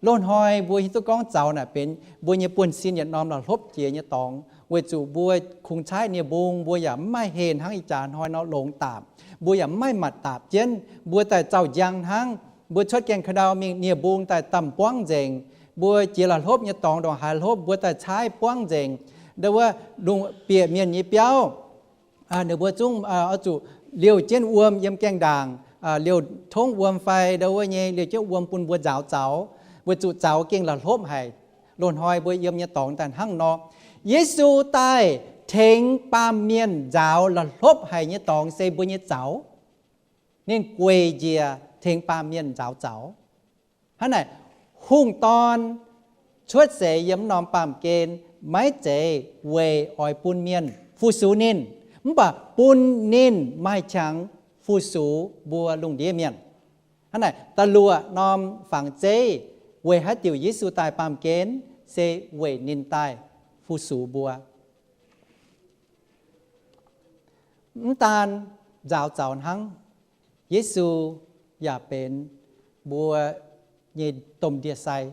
Loz-hnoi mbuo hiuv duqv gorngv zaux naaic benx mbuo nyei buonv-sin yietc norm la'hlopv jiex nyei dorngx, weic zuqc mbuo kungx caaiv nie-mbung, mbuo yaac mv maaih heh hnangv ih jaax hnoi nor longx daapc, mbuo yaac mv maaih matc daapc jienv, mbuo daaih zaux njang hnangv. Mbuo cuotv gaengh ka'ndau mingh nie-mbung daaih damh buangv nzengc. Mbuo jiex la'hlopv nyei dorngx ndongc haaix hlopv mbuo daaih caaiv buangv nzengc. Ndo wuov, lungh bieqc mienh nyei biauv, ninh mbuo zungv oix zuqc liouh jienv wuom yiem gaengh ndaangc, liouh tongv wuom fai ndo wuov nyei liouh jienv wuom bun mbuo nzaaux zaux, weic zuqc zaux gengh la'hlopv haic. Loz-hnoi mbuo yiem nyei dorngx daaih hnangv nor. Yesu daaih tengx baamh mienh nzaaux la'hlopv haic nyei dorngx se mbuo nyei zaux. Ninh gueic njiec tengx baamh mienh nzaaux zaux. Hnangv naaic, Hungh Dorn cuotv seix yiem norm baamh gen maiv zeiz weic oix bun mienh fu-sux ninh, mv baac bun ninh maaih qangx fu-sux mbuo lungh ndiev mienh. Hnangv naaic, da'luoqc norm fangx zeiv weic haaix diuc Yesu daaih baamh gen se weic ninh daaih fu-sux mbuo. Mv daan nzaaux zaux hnangv, Yesu yaac benx mbuo nyei domh ndie-sai.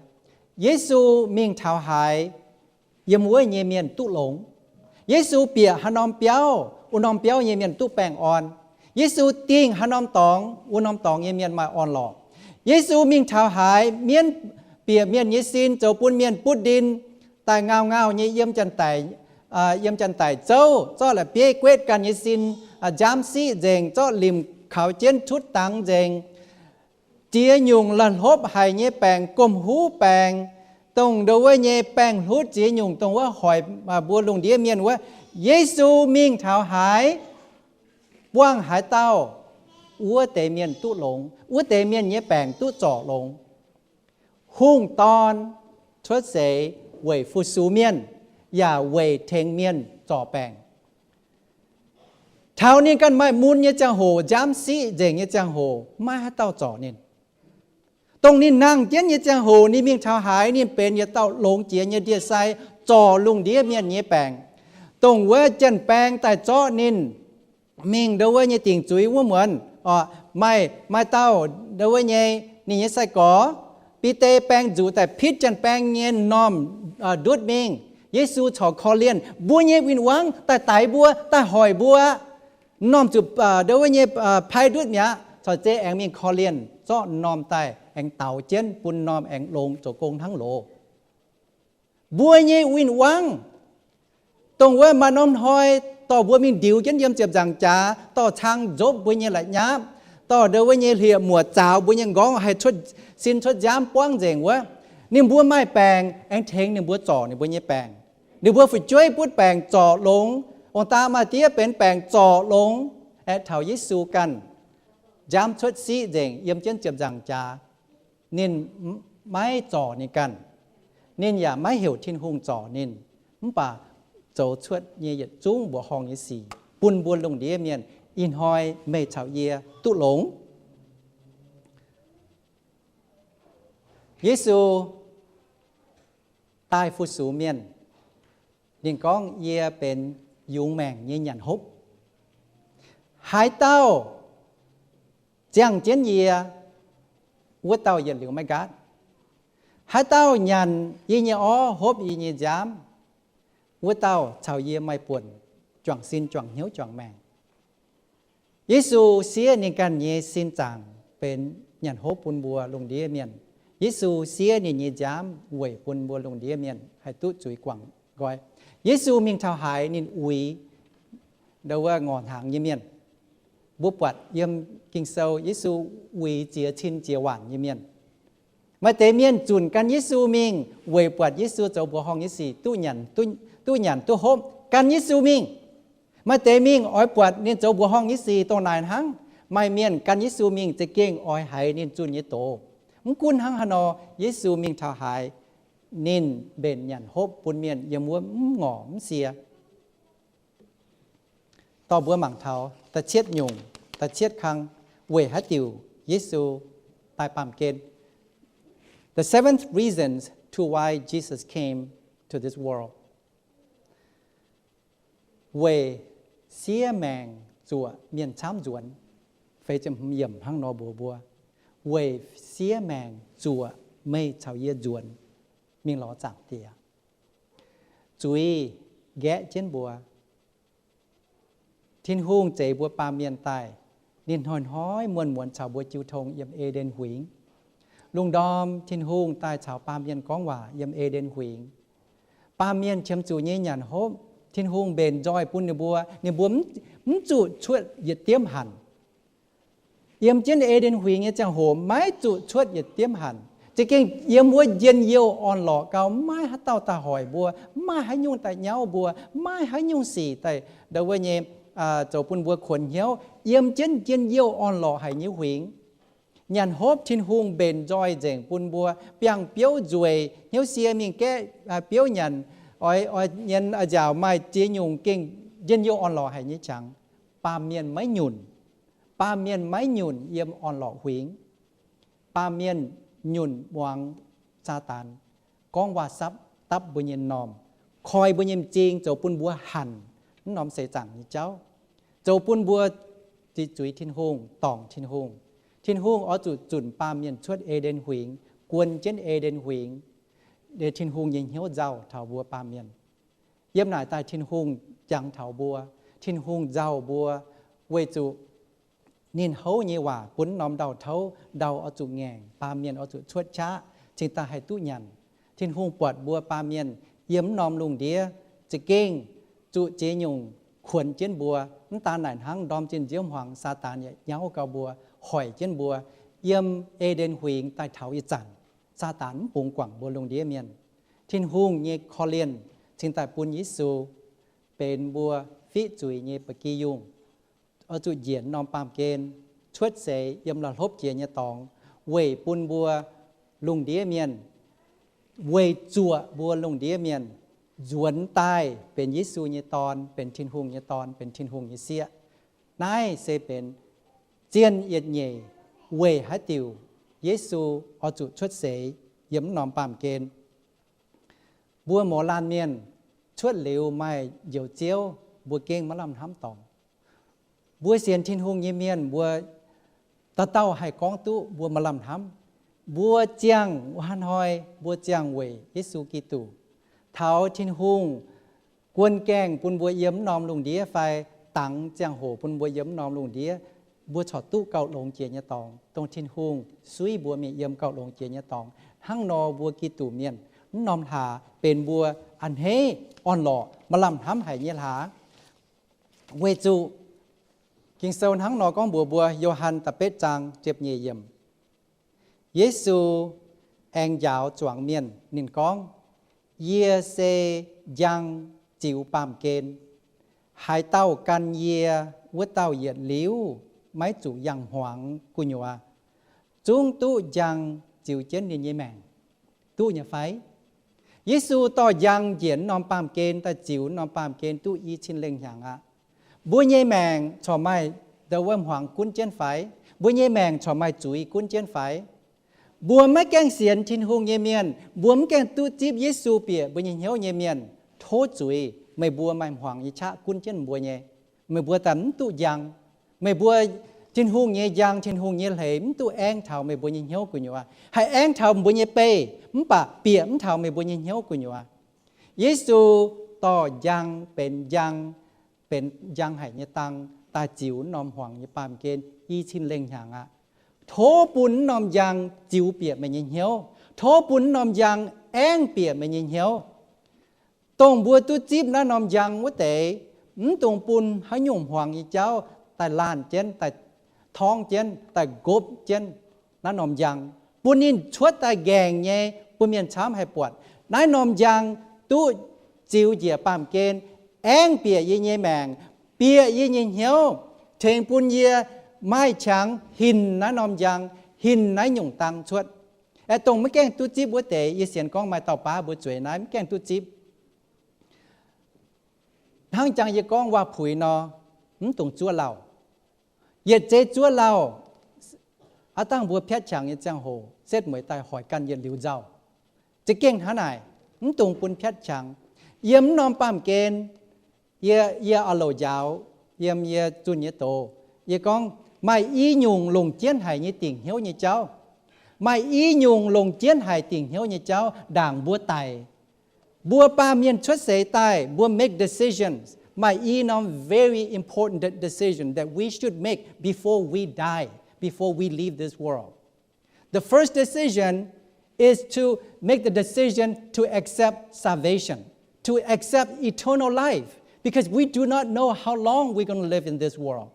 Yesu mingh taux haaix, yiem wuov nyei mienh duqv longx. Yesu bieqc haaix norm biauv, wuov norm biauv nyei mienh duqv baengh orn. Yesu dingh haaix norm dorngx, wuov norm dorngx nyei mienh maaih orn-lorqc. Yesu mingh taux haaix, mienv bieqc mienh nyei sin zoux bun mienh butv ndin, daaih ngauh ngauh nyei yiem janx-daic, yiem janx-daic zouv, zorqv la'bieiv guetv ganh nyei sin, nziaamv siqv nzengc, zorqv limc kaux jienv tutv dangx nzengc. Ziex nyungc la'hlopv haic nyei baengc, gomh huv baengc, dongh ndo wuov nyei baengh hlutv ziex nyungc, dongh wuov hoic mbuo lungh ndiev mienh wuov, Yesu mingh taux haaix, buangh haaix dauh, wuov deix mienh duqv longx, wuov deix mienh nyei baengc duqv zorc longx. Hungh Dorn cuotv seix weic fu-sux mienh, yaac weic tengx mienh zorc baengc. Taux ninh ganh maaih mun nyei ziangh hoc, nziaamv siqv nzengc nyei ziangh hoc, maiv haaix dauh zorc ninh. Dongh ninh nangh jienv nyei ziangh hoc, ninh mingh taux haaix, ninh benx yietc dauh longx jiex nyei ndie-sai, zorc lungh ndiev mienh nyei baengc. Dongh wuov janx-baeng daaih zorqv ninh mingh ndo wuov nyei dingc zuiz wuov muonz, maaih, maaih dauh ndo wuov nyei ninh nyei sai-gorx, Bide, baeng nzuqc daaih pitv janx-baeng nyei m'normh ndutv mingh. Yesu corc korv-lienh mbuo nyei win-wangv daaih daix mbuo, daaih hoic mbuo. M'normh zuqc ndo wuov nyei pai ndutv mi'aqv. Corc zeiz aengx mingh korv-lienh zorqv m'normh daaih aengx daaux jienv bun m'normh aengx longx zoux gong hnangv loz. Mbuo nyei win-wangv, dongh wuov maaih norm hnoi dorh mbuo mingh ndiux jienv yiem ziepc nzaangc jaax, dorh cang nzopv mbuo nyei la'nyapv, dorh ndau wuov nyei hlieqv-muoc zaaux mbuo nyei nqorngv haih cuotv sin cuotv nziaamv buangv nzengc wuov, ninh mbuo maaih baengc aengx tengx ninh mbuo zorc ninh mbuo nyei baengc. Ninh mbuo fu'jueiv butv baengc zorc longx, ong-daa maa-diev benx baengc zorc longx, aeqv, taux Yesu ganh nziaamv cuotv siqv nzengc yiem jienv ziepc nzaangc jaax, ninh maiv zorc ninh ganh. Ninh yaac maiv heuc Tin-Hungh zorc ninh, mv baac zoux cuotv nyei yietc zungv mbuoqc horngh nyei sic bun mbuo lungh ndiev mienh. Ih hnoi meih caux yie duqv longx. Yesu daaih fu-sux mienh. Ninh gorngv, Yie benx yungz maengc nyei nyanc hopv. Haaix dauh ziangh jienv yie, wuov dauh yietc liuz maiv nqaatv. Haaix dauh nyanc yie nyei orv, hopv yie nyei nziaamv, wuov dauh caux yie maaih buonc juangc sin, juangc hnyouv, juangc maengc. Yesu siev ninh ganh nyei sin zaangc benx nyanc hopv bun mbuo lungh ndiev mienh. Yesu siev ninh nyei nziaamv weic bun mbuo lungh ndiev mienh haih duqv zuiz guangc nqoi. Yesu mingh taux haaix ninh uix, ndau wuov ngorc hnaangx nyei mienh. Mbuo buatc yiem Ging-Sou Yesu uix ziex cin ziex waanc nyei mienh. Maaih deix mienh zunc gan Yesu mingh weic buatc Yesu zoux mbuoqc horngh nyei sic duqv nyanc, duqv nyanc duqv hopv, gan Yesu mingh. Maaih deix mingh oix buatc ninh zoux mbuoqc horngh nyei sic dongh naaic hnangv. Maaih mienh gan Yesu mingh za'gengh oix haiz ninh zunh nyei doz. Mv gunv hnangv haaix nor, Yesu mingh taux haaix, ninh mbenc nyanc hopv bun mienh yiem wuov mv ngorc mv sie. Dorh mbuo mangc taux da'cietv nyungc, da'cietv kang, weic haaix diuc Yesu daaih baamh gen. The seventh reasons to why Jesus came to this world. Weic siev maengc zuoqc mienh camv nzuonx. Feix ziepc hmz yiemc hnangv nor mbuox mbuo, weic siev maengc zuoqc meih caux yie nzuonx mingh lorz Zaangc Diex. Zuiz nqaeqv jienv mbuo. Tin-Hungh zeix mbuo baamh mienh daaih. Ninh hnoi-hnoi muonz-muonz caux mbuo jiu tong yiem E^nden Huingx. Lungh ndorm Tin-Hungh daaih caux baamh mienh gorngv waac yiem E^nden Huingx. Baamh mienh qiemx zuqc nyei nyanc hopv, Tin-Hungh mbenc nzoih bun ninh mbuo. Ninh mbuo mv zuqc cuotv yietc diemv hanc. Yiem jienv E^nden Huingx nyei ziangh hoc maiv zuqc cuotv yietc diemv hanc. Za'gengh yiem wuov njien-youh orn-lorqc gau, maiv maaih haaix dauh daaih hoic mbuo, maiv maaih haaix nyungc daaih nyauv mbuo, maiv maaih haaix nyungc sic daaih ndau wuov nyei, zoux bun mbuo kuonx hnyouv. Yiem jienv njien-youh orn-lorqc haic nyei huingx, nyanc hopv Tin-Hungh mbenc nzoih nzengc bun mbuo, biangh biouv nzueic, hnyouv sie mingh gaeqv biouv nyanc, oix, oix nyienz oix nziaauc maaih ziex nyungc gengh njien-youh orn-lorqc haic nyei qangx. Baamh mienh maiv nyunc. Baamh mienh maiv nyunc yiem orn-lorqc huingx. Baamh mienh nyunc muangx Saadaan gorngv waac-sapv dapv mbuo nyei m'normh, koi mbuo nyei m'zing zoux bun mbuo hanc mv norm seix zaangc nyei jauv, zoux bun mbuo ziqc zuiz Tin-Hungh, dorngc Tin-Hungh. Tin-Hungh oix zuqc zunc baamh mienh cuotv E^nden Huingx, guon jienv E^nden Huingx. Tin-Hungh nyei hnyouv nzauh taux mbuo baamh mienh. Yiem naaic daaih Tin-Hungh jangx taux mbuo. Tin-Hungh nzauh mbuo weic zuqc ninh houv nyei waac bun norm ndau-touv, ndau oix zuqc ngaengc, baamh mienh oix zuqc cuotv qaqv cingx daaih haih duqv nyanc. Tin-Hungh buatc mbuo baamh mienh yiem mv norm lungh ndiev za'gengh zuqc ziex nyungc kuonx jienv mbuo. Mv daan naaic hnangv, ndorm zinh nziouv hmuangx Saadaan yaac nyauv gau mbuo, hoic jienv mbuo. Yiem E^nden Huingx daaih taux ih zanc, Saadaan mv bungx guangc mbuo lungh ndiev mienh. Tin-Hungh nyei korv-lienh cingx daaih bun Yesu benx mbuo fiqv zuiz nyei ba'gi yungh, oix zuqc njiec norm baamh gen, cuotv seix yiem la'hlopv jiex nyei dorngx weic bun mbuo lungh ndiev mienh, weic zuoqc mbuo lungh ndiev mienh nzuonx daaih benx Yesu nyei dorn, benx Tin-Hungh nyei dorn, benx Tin-Hungh nyei sieqv. Naaiv se benx zien yietc nyeic weic haaix diuc Yesu oix zuqc cuotv seix yiem mv norm baamh gen. Mbuo mouz laanh mienh cuotv liuz maaih Njoux Ziouv, mbuo gengh maiv lamh hnamv dorngc. Mbuo sienx Tin-Hungh nyei mienh, mbuo dauh dauh haih gorngv duqv mbuo maiv lamh hnamv. Mbuo ziangh wuov hnoi, mbuo ziangh weic Yesu Giduc. Taux Tin-Hungh guon gaengh bun mbuo yiem mv norm lungh ndiev fai dangx ziangh hoc bun mbuo yiem mv norm lungh ndiev, mbuo corc duqv gauh longx jiex nyei dorngx, dongh Tin-Hungh suiv mbuo mingh yiem gauh longx jiex nyei dorngx. Hnangv nor mbuo Giduc mienh Naaiv norm hlaax benx mbuo a'hneiv orn-lorqc, maaih lamh hnamv haic nyei hlaax. Weic zuqc Ging-Sou hnangv nor gorngv mbuox mbuo, Yo^han da'betv zaang ziepc nyeic yiemc, Yesu aengx njaaux zuangx mienh. Ninh gorngv, Yie se njang, ziux, baamh gen. Haaix dauh gan yie, wuov dauh yietc liuz maiv zuqc yangh hmuangx gu'nyuoz zungv duqv njang ziux jienv ninh nyei maengc. Duqv nyei fai? Yesu dorh njang njiec norm baamh gen daaih ziux norm baamh gen duqv i cin lengh hnyangx aqv. Mbuo nyei maengc corc maaih ndau wuov hmuangx gunv jienv fai? Mbuo nyei maengc corc maaih zuiz gunv jienv fai? Mbuo maiv gaengh sienx Tin-Hungh nyei mienh, mbuo maiv gaengh duqv zipv Yesu bieqc mbuo nyei hnyouv nyei mienh, tov zuiz meih mbuo maaih hmuangx nyei qaqv gunv jienv mbuo nyei. Meih mbuo daaih mv duqv njang. Meih mbuo, Tin-Hungh nyei njang, Tin-Hungh nyei hleix mv duqv aengv taux meih mbuo nyei hnyouv gu'nyuoz. Haih aengv taux mbuo nyei beih, mv baac bieqc mv taux meih mbuo nyei hnyouv gu'nyuoz. Yesu dorh njang benx njang, benx njang haic nyei dang daaih ziux norm hmuangx nyei baamh gen i cin lengh hnyangx aqv. Tov bun norm njang ziux bieqc meih nyei hnyouv. Tov bun norm njang aengv bieqc meih nyei hnyouv. Dongh mbuo duqv zipv naaiv norm njang wuov deix, mv dungx bun haaix nyungc hmuangx nyei jauv daaih laanh jienv, daaih torngv jienv, daaih nqopv jienv naaiv norm njang, bun ninh cuotv daaih nqaengc nyei bun mienh camv haih buatc. Naaiv norm njang duqv ziux njiec baamh gen, aengv bieqc yie nyei maengc, bieqc yie nyei hnyouv, tengx bun yie maaih qangx hinc naaiv norm njang, hinc naaiv nyungc dang cuotv. Aeqv, dongh maiv gaengh duqv zipv wuov deix, yie sienx gorngv maaih dauh baav mbuo zueiz naaiv mv gaengh duqv zipv. Hnangv jangx yie gorngv waac-puix nor, mv dungx zuov lauh. Yietc zeiz zuov lauh, aav dangh mbuo piatv qangx nyei ziangh hoc setv mueiz daaih hoic ganh yietc liuz nzauh. Za'gengh hnangv naaic, mv dungx bun piatv qangx. Yiem mv norm baamh gen, yie, yie oix louc njaaux yiem yie zunh nyei doz. Yie gorngv maaih i nyungc longc jienv haic nyei dingc hnyouv nyei jauv. Maaih i nyungc longc jienv haic dingc hnyouv nyei jauv ndaangc mbuo daic. Mbuo baamh mienh cuotv seix daaih, mbuo make decisions. Maaih i norm very important de-, decision that we should make before we die, before we leave this world. The first decision is to make the decision to accept salvation, to accept eternal life, because we do not know how long we're gonna live in this world.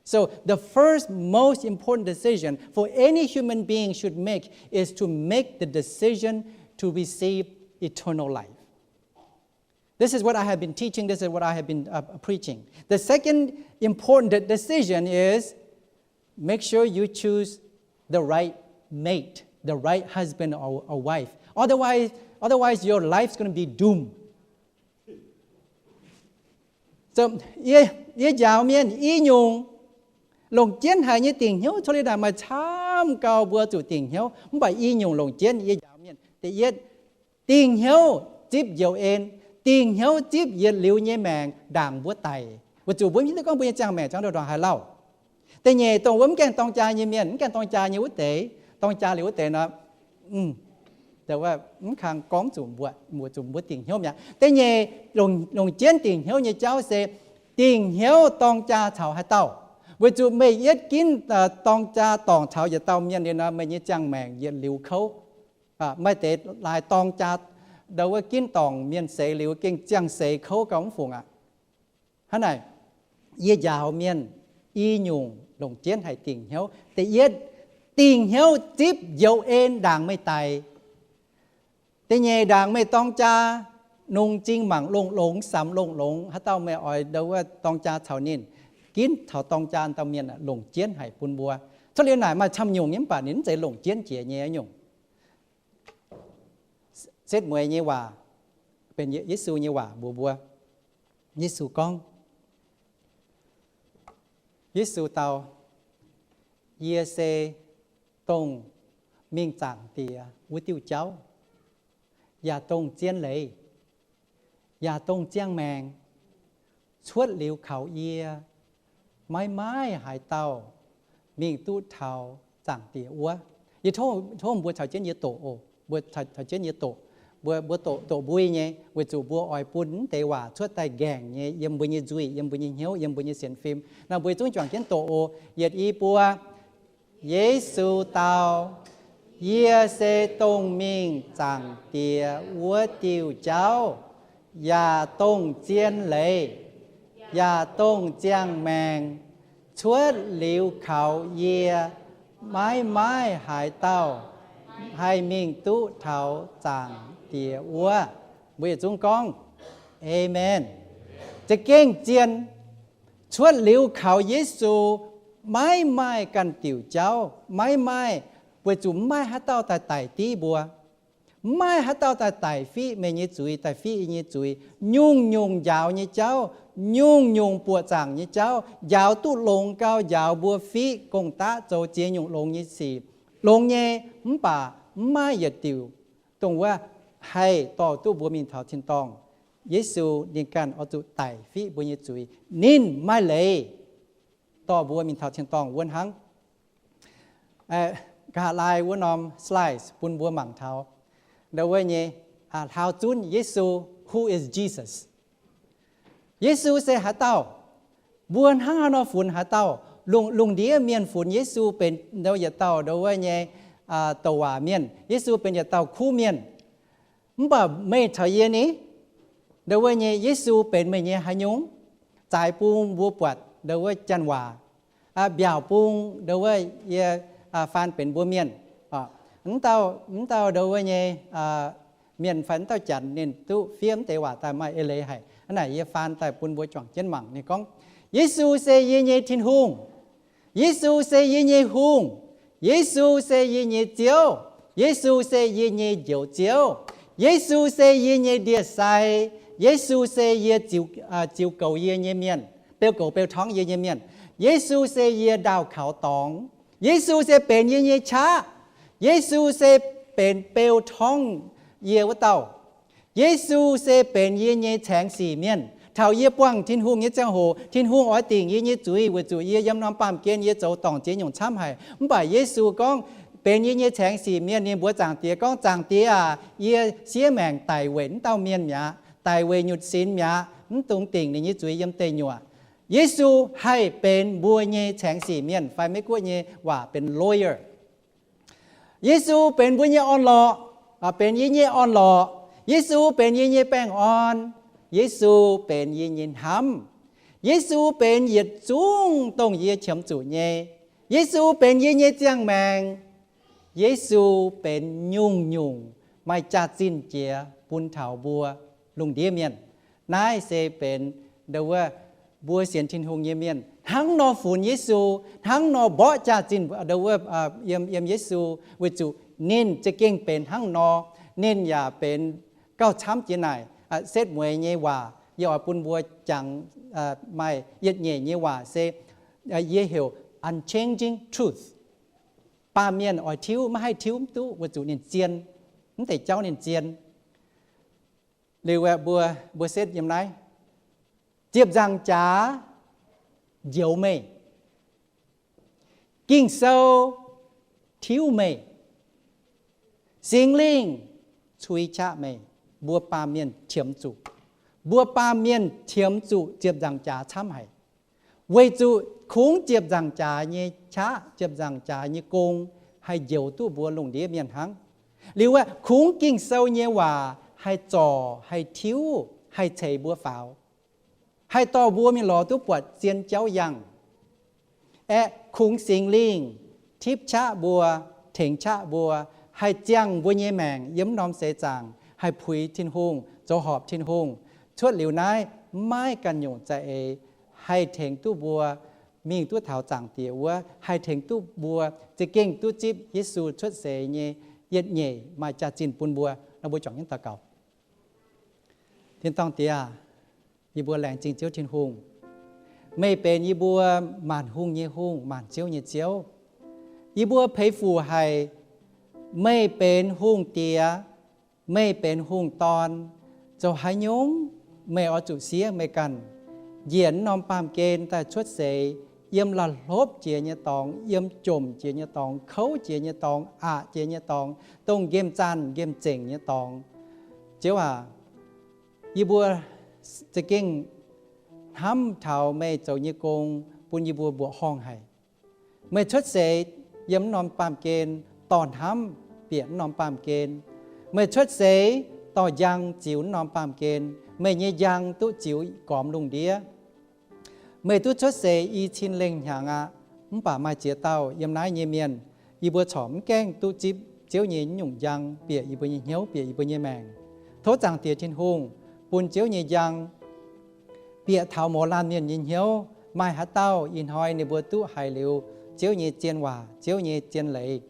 So the first most important decision for any human being should make is to make the decision to receive eternal life. This is what I have been teaching. This is what I have been, uh, preaching. The second important de-, decision is make sure you choose the right mate, the right husband or, or wife. Otherwise, otherwise your life's gonna be doomed. So, yie, yie njaaux mienh i nyungc longc jienv haic nyei dingc hnyouv. Cuotv liuz naaic maaih camv gau mbuo zuqc dingc hnyouv, mv baac i nyungc longc jienv yie njaaux mienh. Da'yietv, dingc hnyouv zipv njoux en, dingc hnyouv zipv yietc liuz nyei maengc ndaangc mbuo daic, weic zuqc mbuo mv hiuv duqv gorngv mbuo nyei ziangh maengc ziangh ndorm-ndorngx haaix lauh. Da'nyeic, dongh wuov mv gaengh dorng jaa nyei mienh, mv gaengh dorng jaa nyei wuov deix, dorng jaa liuz wuov deix nor, mv kang gorngv zuqc mbuo, weic zuqc mbuo dingc hnyouv mi'aqv. Da'nyeic, longc, longc jienv dingc hnyouv nyei jauv se dingc hnyouv dorng jaa caux haaix dauh. Weic zuqc meih yietv ginv dorng jaa dorngc caux yietc dauh mienh liuz nor, meih nyei ziangh maengc yietc liuz kouv. Maaih deix laaix dorng jaa ndau wuov ginv dorngc mienh seix liuz gengh ziangh seix kouv gauh mv fungc aqv. Hnangv naaic, yie njaaux mienh i nyungc longc jienv haic dingc hnyouv. Da'yietv, dingc hnyouv zipv njoux en ndaangc meih daic. Da'nyeic, ndaangc meih dorng jaa, nungx zingh mangc longx-longx, samx longx-longx, haaix dauh meih oix ndau wuov dorng jaa caux ninh, ginv caux dorng jaa dauh mienh longc jienv haic bun mbuo. Cuotv liuz naaic maaih camv nyungc nyei, mv baac ninh mv zeiz longc jienv jiex nyei nyungc. Setv mueiz nyei waac benx Yesu nyei waac mbuox mbuo. Yesu gorngv, Yesu dau, Yie se dongh mingh Zaangc Diex wuov diuh jauv, yaac dongh zien leiz, yaac dongh ziangh maengc. Cuotv liuz kaux yie, maiv maaih haaix dauh mingh duqv taux Zaangc Diex wuov. Yie tov, tov mbuo caux jienv yie doqc oc. Mbuo caux, caux jienv yie doqc. Mbuo, mbuo doqc, doqc mbui nyei, weic zuqc mbuo oix bun mv deix waac cuotv daaih nqaengc nyei yiem mbuo nyei nzuih, yiem mbuo nyei hnyouv, yiem mbuo nyei sienx fim. Naaiv mbuo zungv juangc jienv doqc oc. Yietc, i, buo. Yesu dau, Yie se dongh mingh Zaangc Diex wuov diuh jauv, yaac dongh zien leiz, yaac dongh ziangh maengc. Cuotv liuz kaux yie, maiv maaih haaix dauh haih mingh duqv taux Zaangc Diex wuov. Mbuo yietc zungv gorngv, Aamen. Za'gengh zien. Cuotv liuz kaux Yesu, maiv maaih ganh diuc jauv, maiv maaih, weic zuqc maiv maaih haaix dauh daaih daic div mbuo. Maiv maaih haaix dauh daaih daic fiqv meih nyei zuiz, daaih fiqv yie nyei zuiz. Nyungc-nyungc njaaux nyei jauv, nyungc-nyungc buoqc zaangc nyei jauv, njaaux duqv longx gau, njaaux mbuo fiqv gong-daqv zoux ziex nyungc longx nyei sic. Longx nyei, mv baac mv maaih yietc diuc dongh wuov haih dorh duqv mbuo mingh taux tin-dorngh. Yesu ninh ganh oix zuqc daic fiqv mbuo nyei zuiz. Ninh maaih leiz dorh mbuo mingh taux tin-dorngh wuov hnangv. Nqa'haav lai wuov norm slides bun mbuo mangc taux ndau wuov nyei, hlauv zunv Yesu, who is Jesus? Yesu se haaix dauh? Mbuo hnangv haaix nor funx haaix dauh? Lungh, lungh ndiev mienh funx Yesu benx ndau yietc dauh ndau wuov nyei douc waac mienh. Yesu benx yietc dauh kuv mienh. Mv baac meih caux yie ni, ndau wuov nyei Yesu benx meih nyei haaix nyungc? Zaaix bung mbuo buatc ndau wuov janx waac, mbiaauc bung ndau wuov yie faan benx mbuo mienh. Mv dauh, mv dauh ndau wuov nyei mienh fai mv dauh janx ninh duqv fiev mv deix waac daaih maaih eix leiz haic. Hnangv naaic yie faan daaih bun mbuo juangc jienv mangc. Ninh gorngv, Yesu se yie nyei Tin-Hungh. Yesu se yie nyei Hungh. Yesu se yie nyei Ziouv. Yesu se yie nyei Njoux Ziouv. Yesu se yie nyei ndie-sai. Yesu se yie ziux, ziux goux yie nyei mienh, beu goux beu torngv yie nyei mienh. Yesu se yie ndaauh kaux dorngx. Yesu se benx yie nyei qaqv. Yesu se benx beu torngv yie wuov dauh. Yesu se benx yie nyei caengx sic mienh. Taux yie buangh Tin-Hungh nyei ziangh hoc, Tin-Hungh oix dingc yie nyei zuiz weic zuqc yie yiem norm baamh gen yie zoux dorngc ziex nyungc camv haic. Mv baac Yesu gorngv benx yie nyei caengx sic mienh. Ninh mbuox Zaangc Diex gorngv, Zaangc Diex aac, yie siev maengc daic weic wuov dauh mienh mi'aqv, daic weic nyutc sinx mi'aqv, mv dungx dingc ninh nyei zuiz yiem deic nyuoqc. Yesu haih benx mbuo nyei caengx sic mienh, fai Meiv-Guoqv nyei waac benx lawyer. Yesu benx mbuo nyei orn-lorqc, benx yie nyei orn-lorqc. Yesu benx yie nyei baengh orn. Yesu benx yie nyei hnamv. Yesu benx yietc zungv dongh yie qiemx zuqc nyei. Yesu benx yie nyei ziangh maengc. Yesu benx nyungc-nyungc maaih jaax-zinh jiex bun taux mbuo lungh ndiev mienh. Naaiv se benx ndau wuov mbuo sienx Tin-Hungh nyei mienh hnangv nor funx Yesu, hnangv nor mborqv jaax-zinh ndau wuov yiem, yiem Yesu, weic zuqc ninh za'gengh benx hnangv nor. Ninh yaac benx gauh camv jiex naaic. Setv mueiz nyei waac yie oix bun mbuo jangx, maaih yietc nyeic nyei waac se yie heuc unchanging truth. Baamh mienh oix tiuv, maiv haih tiuv mv duqv weic zuqc ninh zien, mv deix jauv ninh zien. Liuz aeqv, mbuo, mbuo setv yiem naaiv, ziepc nzaangc jaax njoux meih, Ging-Sou tiuv meih, Singx Lingh cui qaqv meih. Mbuo baamh mienh qiemx zuqc, mbuo baamh mienh qiemx zuqc ziepc nzaangc jaax camv haic. Weic zuqc kungx ziepc nzaangc jaax nyei qaqv, ziepc nzaangc jaax nyei gong haih njoux duqv mbuo lungh ndiev mienh hnangv. Liuz aeqv, kungx Ging-Sou nyei waac haih zorc, haih tiuv, haih ceix mbuo faaux, haih dorh mbuo mingh lorz duqv buatc zien jauv yangh. Aeqv, kungx Singx Lingh tipv qaqv mbuo, tengx qaqv mbuo, haih ziangh mbuo nyei maengc yiem norm seix zaangc, haih puix Tin-Hungh, zoux horpc Tin-Hungh. Cuotv liuz naaiv, maiv ganh nyungc za'eix haih tengx duqv mbuo mingh duqv taux Zaangc Diex wuov, haih tengx duqv mbuo za'gengh duqv zipv Yesu cuotv seix nyei yietc nyeic maaih jaax-zinh bun mbuo. Nor mbuo juangc jienv daux gaux. Tin-dorngh Diex aac, yie mbuo laengz zingh Ziouv Tin-Hungh. Meih benx yie mbuo maanc hungh nyei Hungh, maanc ziouv nyei Ziouv. Yie mbuo peix fuc haic, meih benx Hungh Diex, meih benx Hungh Dorn. Zoux haaix nyungc meih oix zuqc siev meih ganh njiec norm baamh gen daaih cuotv seix, yiem la'hlopv jiex nyei dorngx, yiem jomc jiex nyei dorngx, kouv jiex nyei dorngx, aqc jiex nyei dorngx, dongh nqemh zanh nqemh zengc nyei dorngx. Ziouv aac, yie mbuo za'gengh hnamv taux meih zoux nyei gong bun yie mbuo mbuoqc horngh haic. Meih cuotv seix yiem norm baamh gen dorh hnamv, bieqc wuov norm baamh gen. Meih cuotv seix dorh njang ziux wuov norm baamh gen. Meih nyei njang duqv ziux gormx lungh ndiev. Meih duqv cuotv seix i cin lengh hnyangx aqv. Mv baac maaih ziex dauh yiem naaiv nyei mienh, yie mbuo corc mv gaengh duqv zipv Ziouv nyei nyungc njang bieqc yie mbuo nyei hnyouv, bieqc yie mbuo nyei maengc. Tov Zaangc Diex Tin-Hungh bun Ziouv nyei njang bieqc taux mouz laanh mienh nyei hnyouv. Maaih haaix dauh ih hnoi ninh mbuo duqv haiz liuz Ziouv nyei zien waac, Ziouv nyei zien leiz,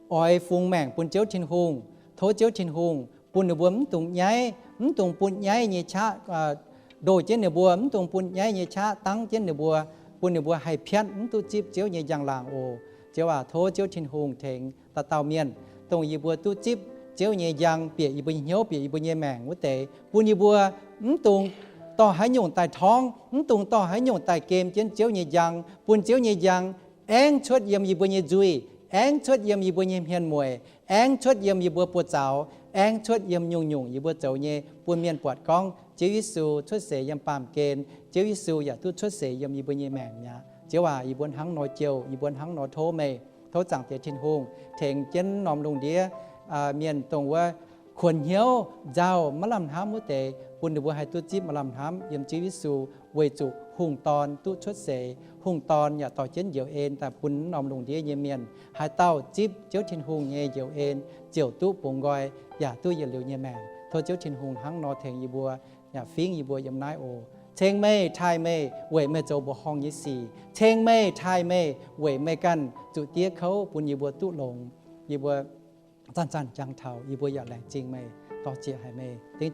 oix fungx maengc bun Ziouv Tin-Hungh, tov Ziouv Tin-Hungh bun ninh mbuo mv dungx nyaiv, mv dungx bun nyaiv nyei qaqv ndoh jienv ninh mbuo, mv dungx bun nyaiv nyei qaqv dangv jienv ninh mbuo, bun ninh mbuo haih piatv mv duqv zipv Ziouv nyei njang-laangc oc. Ziouv aac, tov Ziouv Tin-Hungh tengx dauh dauh mienh, dongh yie mbuo duqv zipv Ziouv nyei njang bieqc yie mbuo nyei hnyouv, bieqc yie mbuo nyei maengc wuov deix, bun yie mbuo mv dungx dorh haaix nyungc daaih torngv, mv dungx dorh haaix nyungc daaih gem jienv Ziouv nyei njang, bun Ziouv nyei njang aengv cuotv yiem yie mbuo nyei nzuih, aengv cuotv yiem yie mbuo nyei hmien mueic, aengv cuotv yiem yie mbuo buoz-zaux, aengv cuotv yiem nyungc-nyungc yie mbuo zoux nyei, bun mienh buatc gorngv Ziouv Yesu cuotv seix yiem baamh gen. Ziouv Yesu yaac duqv cuotv seix yiem yie mbuo nyei maengc mi'aqv. Ziouv aac, yie mbuo hnangv nor jouh, yie mbuo hnangv nor tov meih, tov Zaangc Diex Tin-Hungh tengx jienv norm lungh ndiev mienh dongh wuov kuonx hnyouv, nzauh, maiv lamh hnamv wuov deix, bun ninh mbuo haih duqv zipv maaih lamh hnamv yiem Ziouv Yesu, weic zuqc hungh dorn duqv cuotv seix. Hungh dorn yaac dorh jienv njoux en daaih bun norm lungh ndiev nyei mienh. Haaix dauh zipv Ziouv Tin-Hungh nyei njoux en ziouc duqv bungx nqoi, yaac duqv yietc liuz nyei maengc. Tov Ziouv Tin-Hungh hnangv nor tengx yie mbuo, yaac fingv yie mbuo yiem naaiv oc. Ceng meih, taaih meih weic meih zoux mbuoqc horngh nyei sic. Ceng meih, taaih meih weic meih ganh zuqc diev kouv bun yie mbuo duqv longx. Yie mbuo zanc-zanc jangx taux, yie mbuo yaac laengz zingh meih, dorh zieqc haic meih. Dengv Ziouv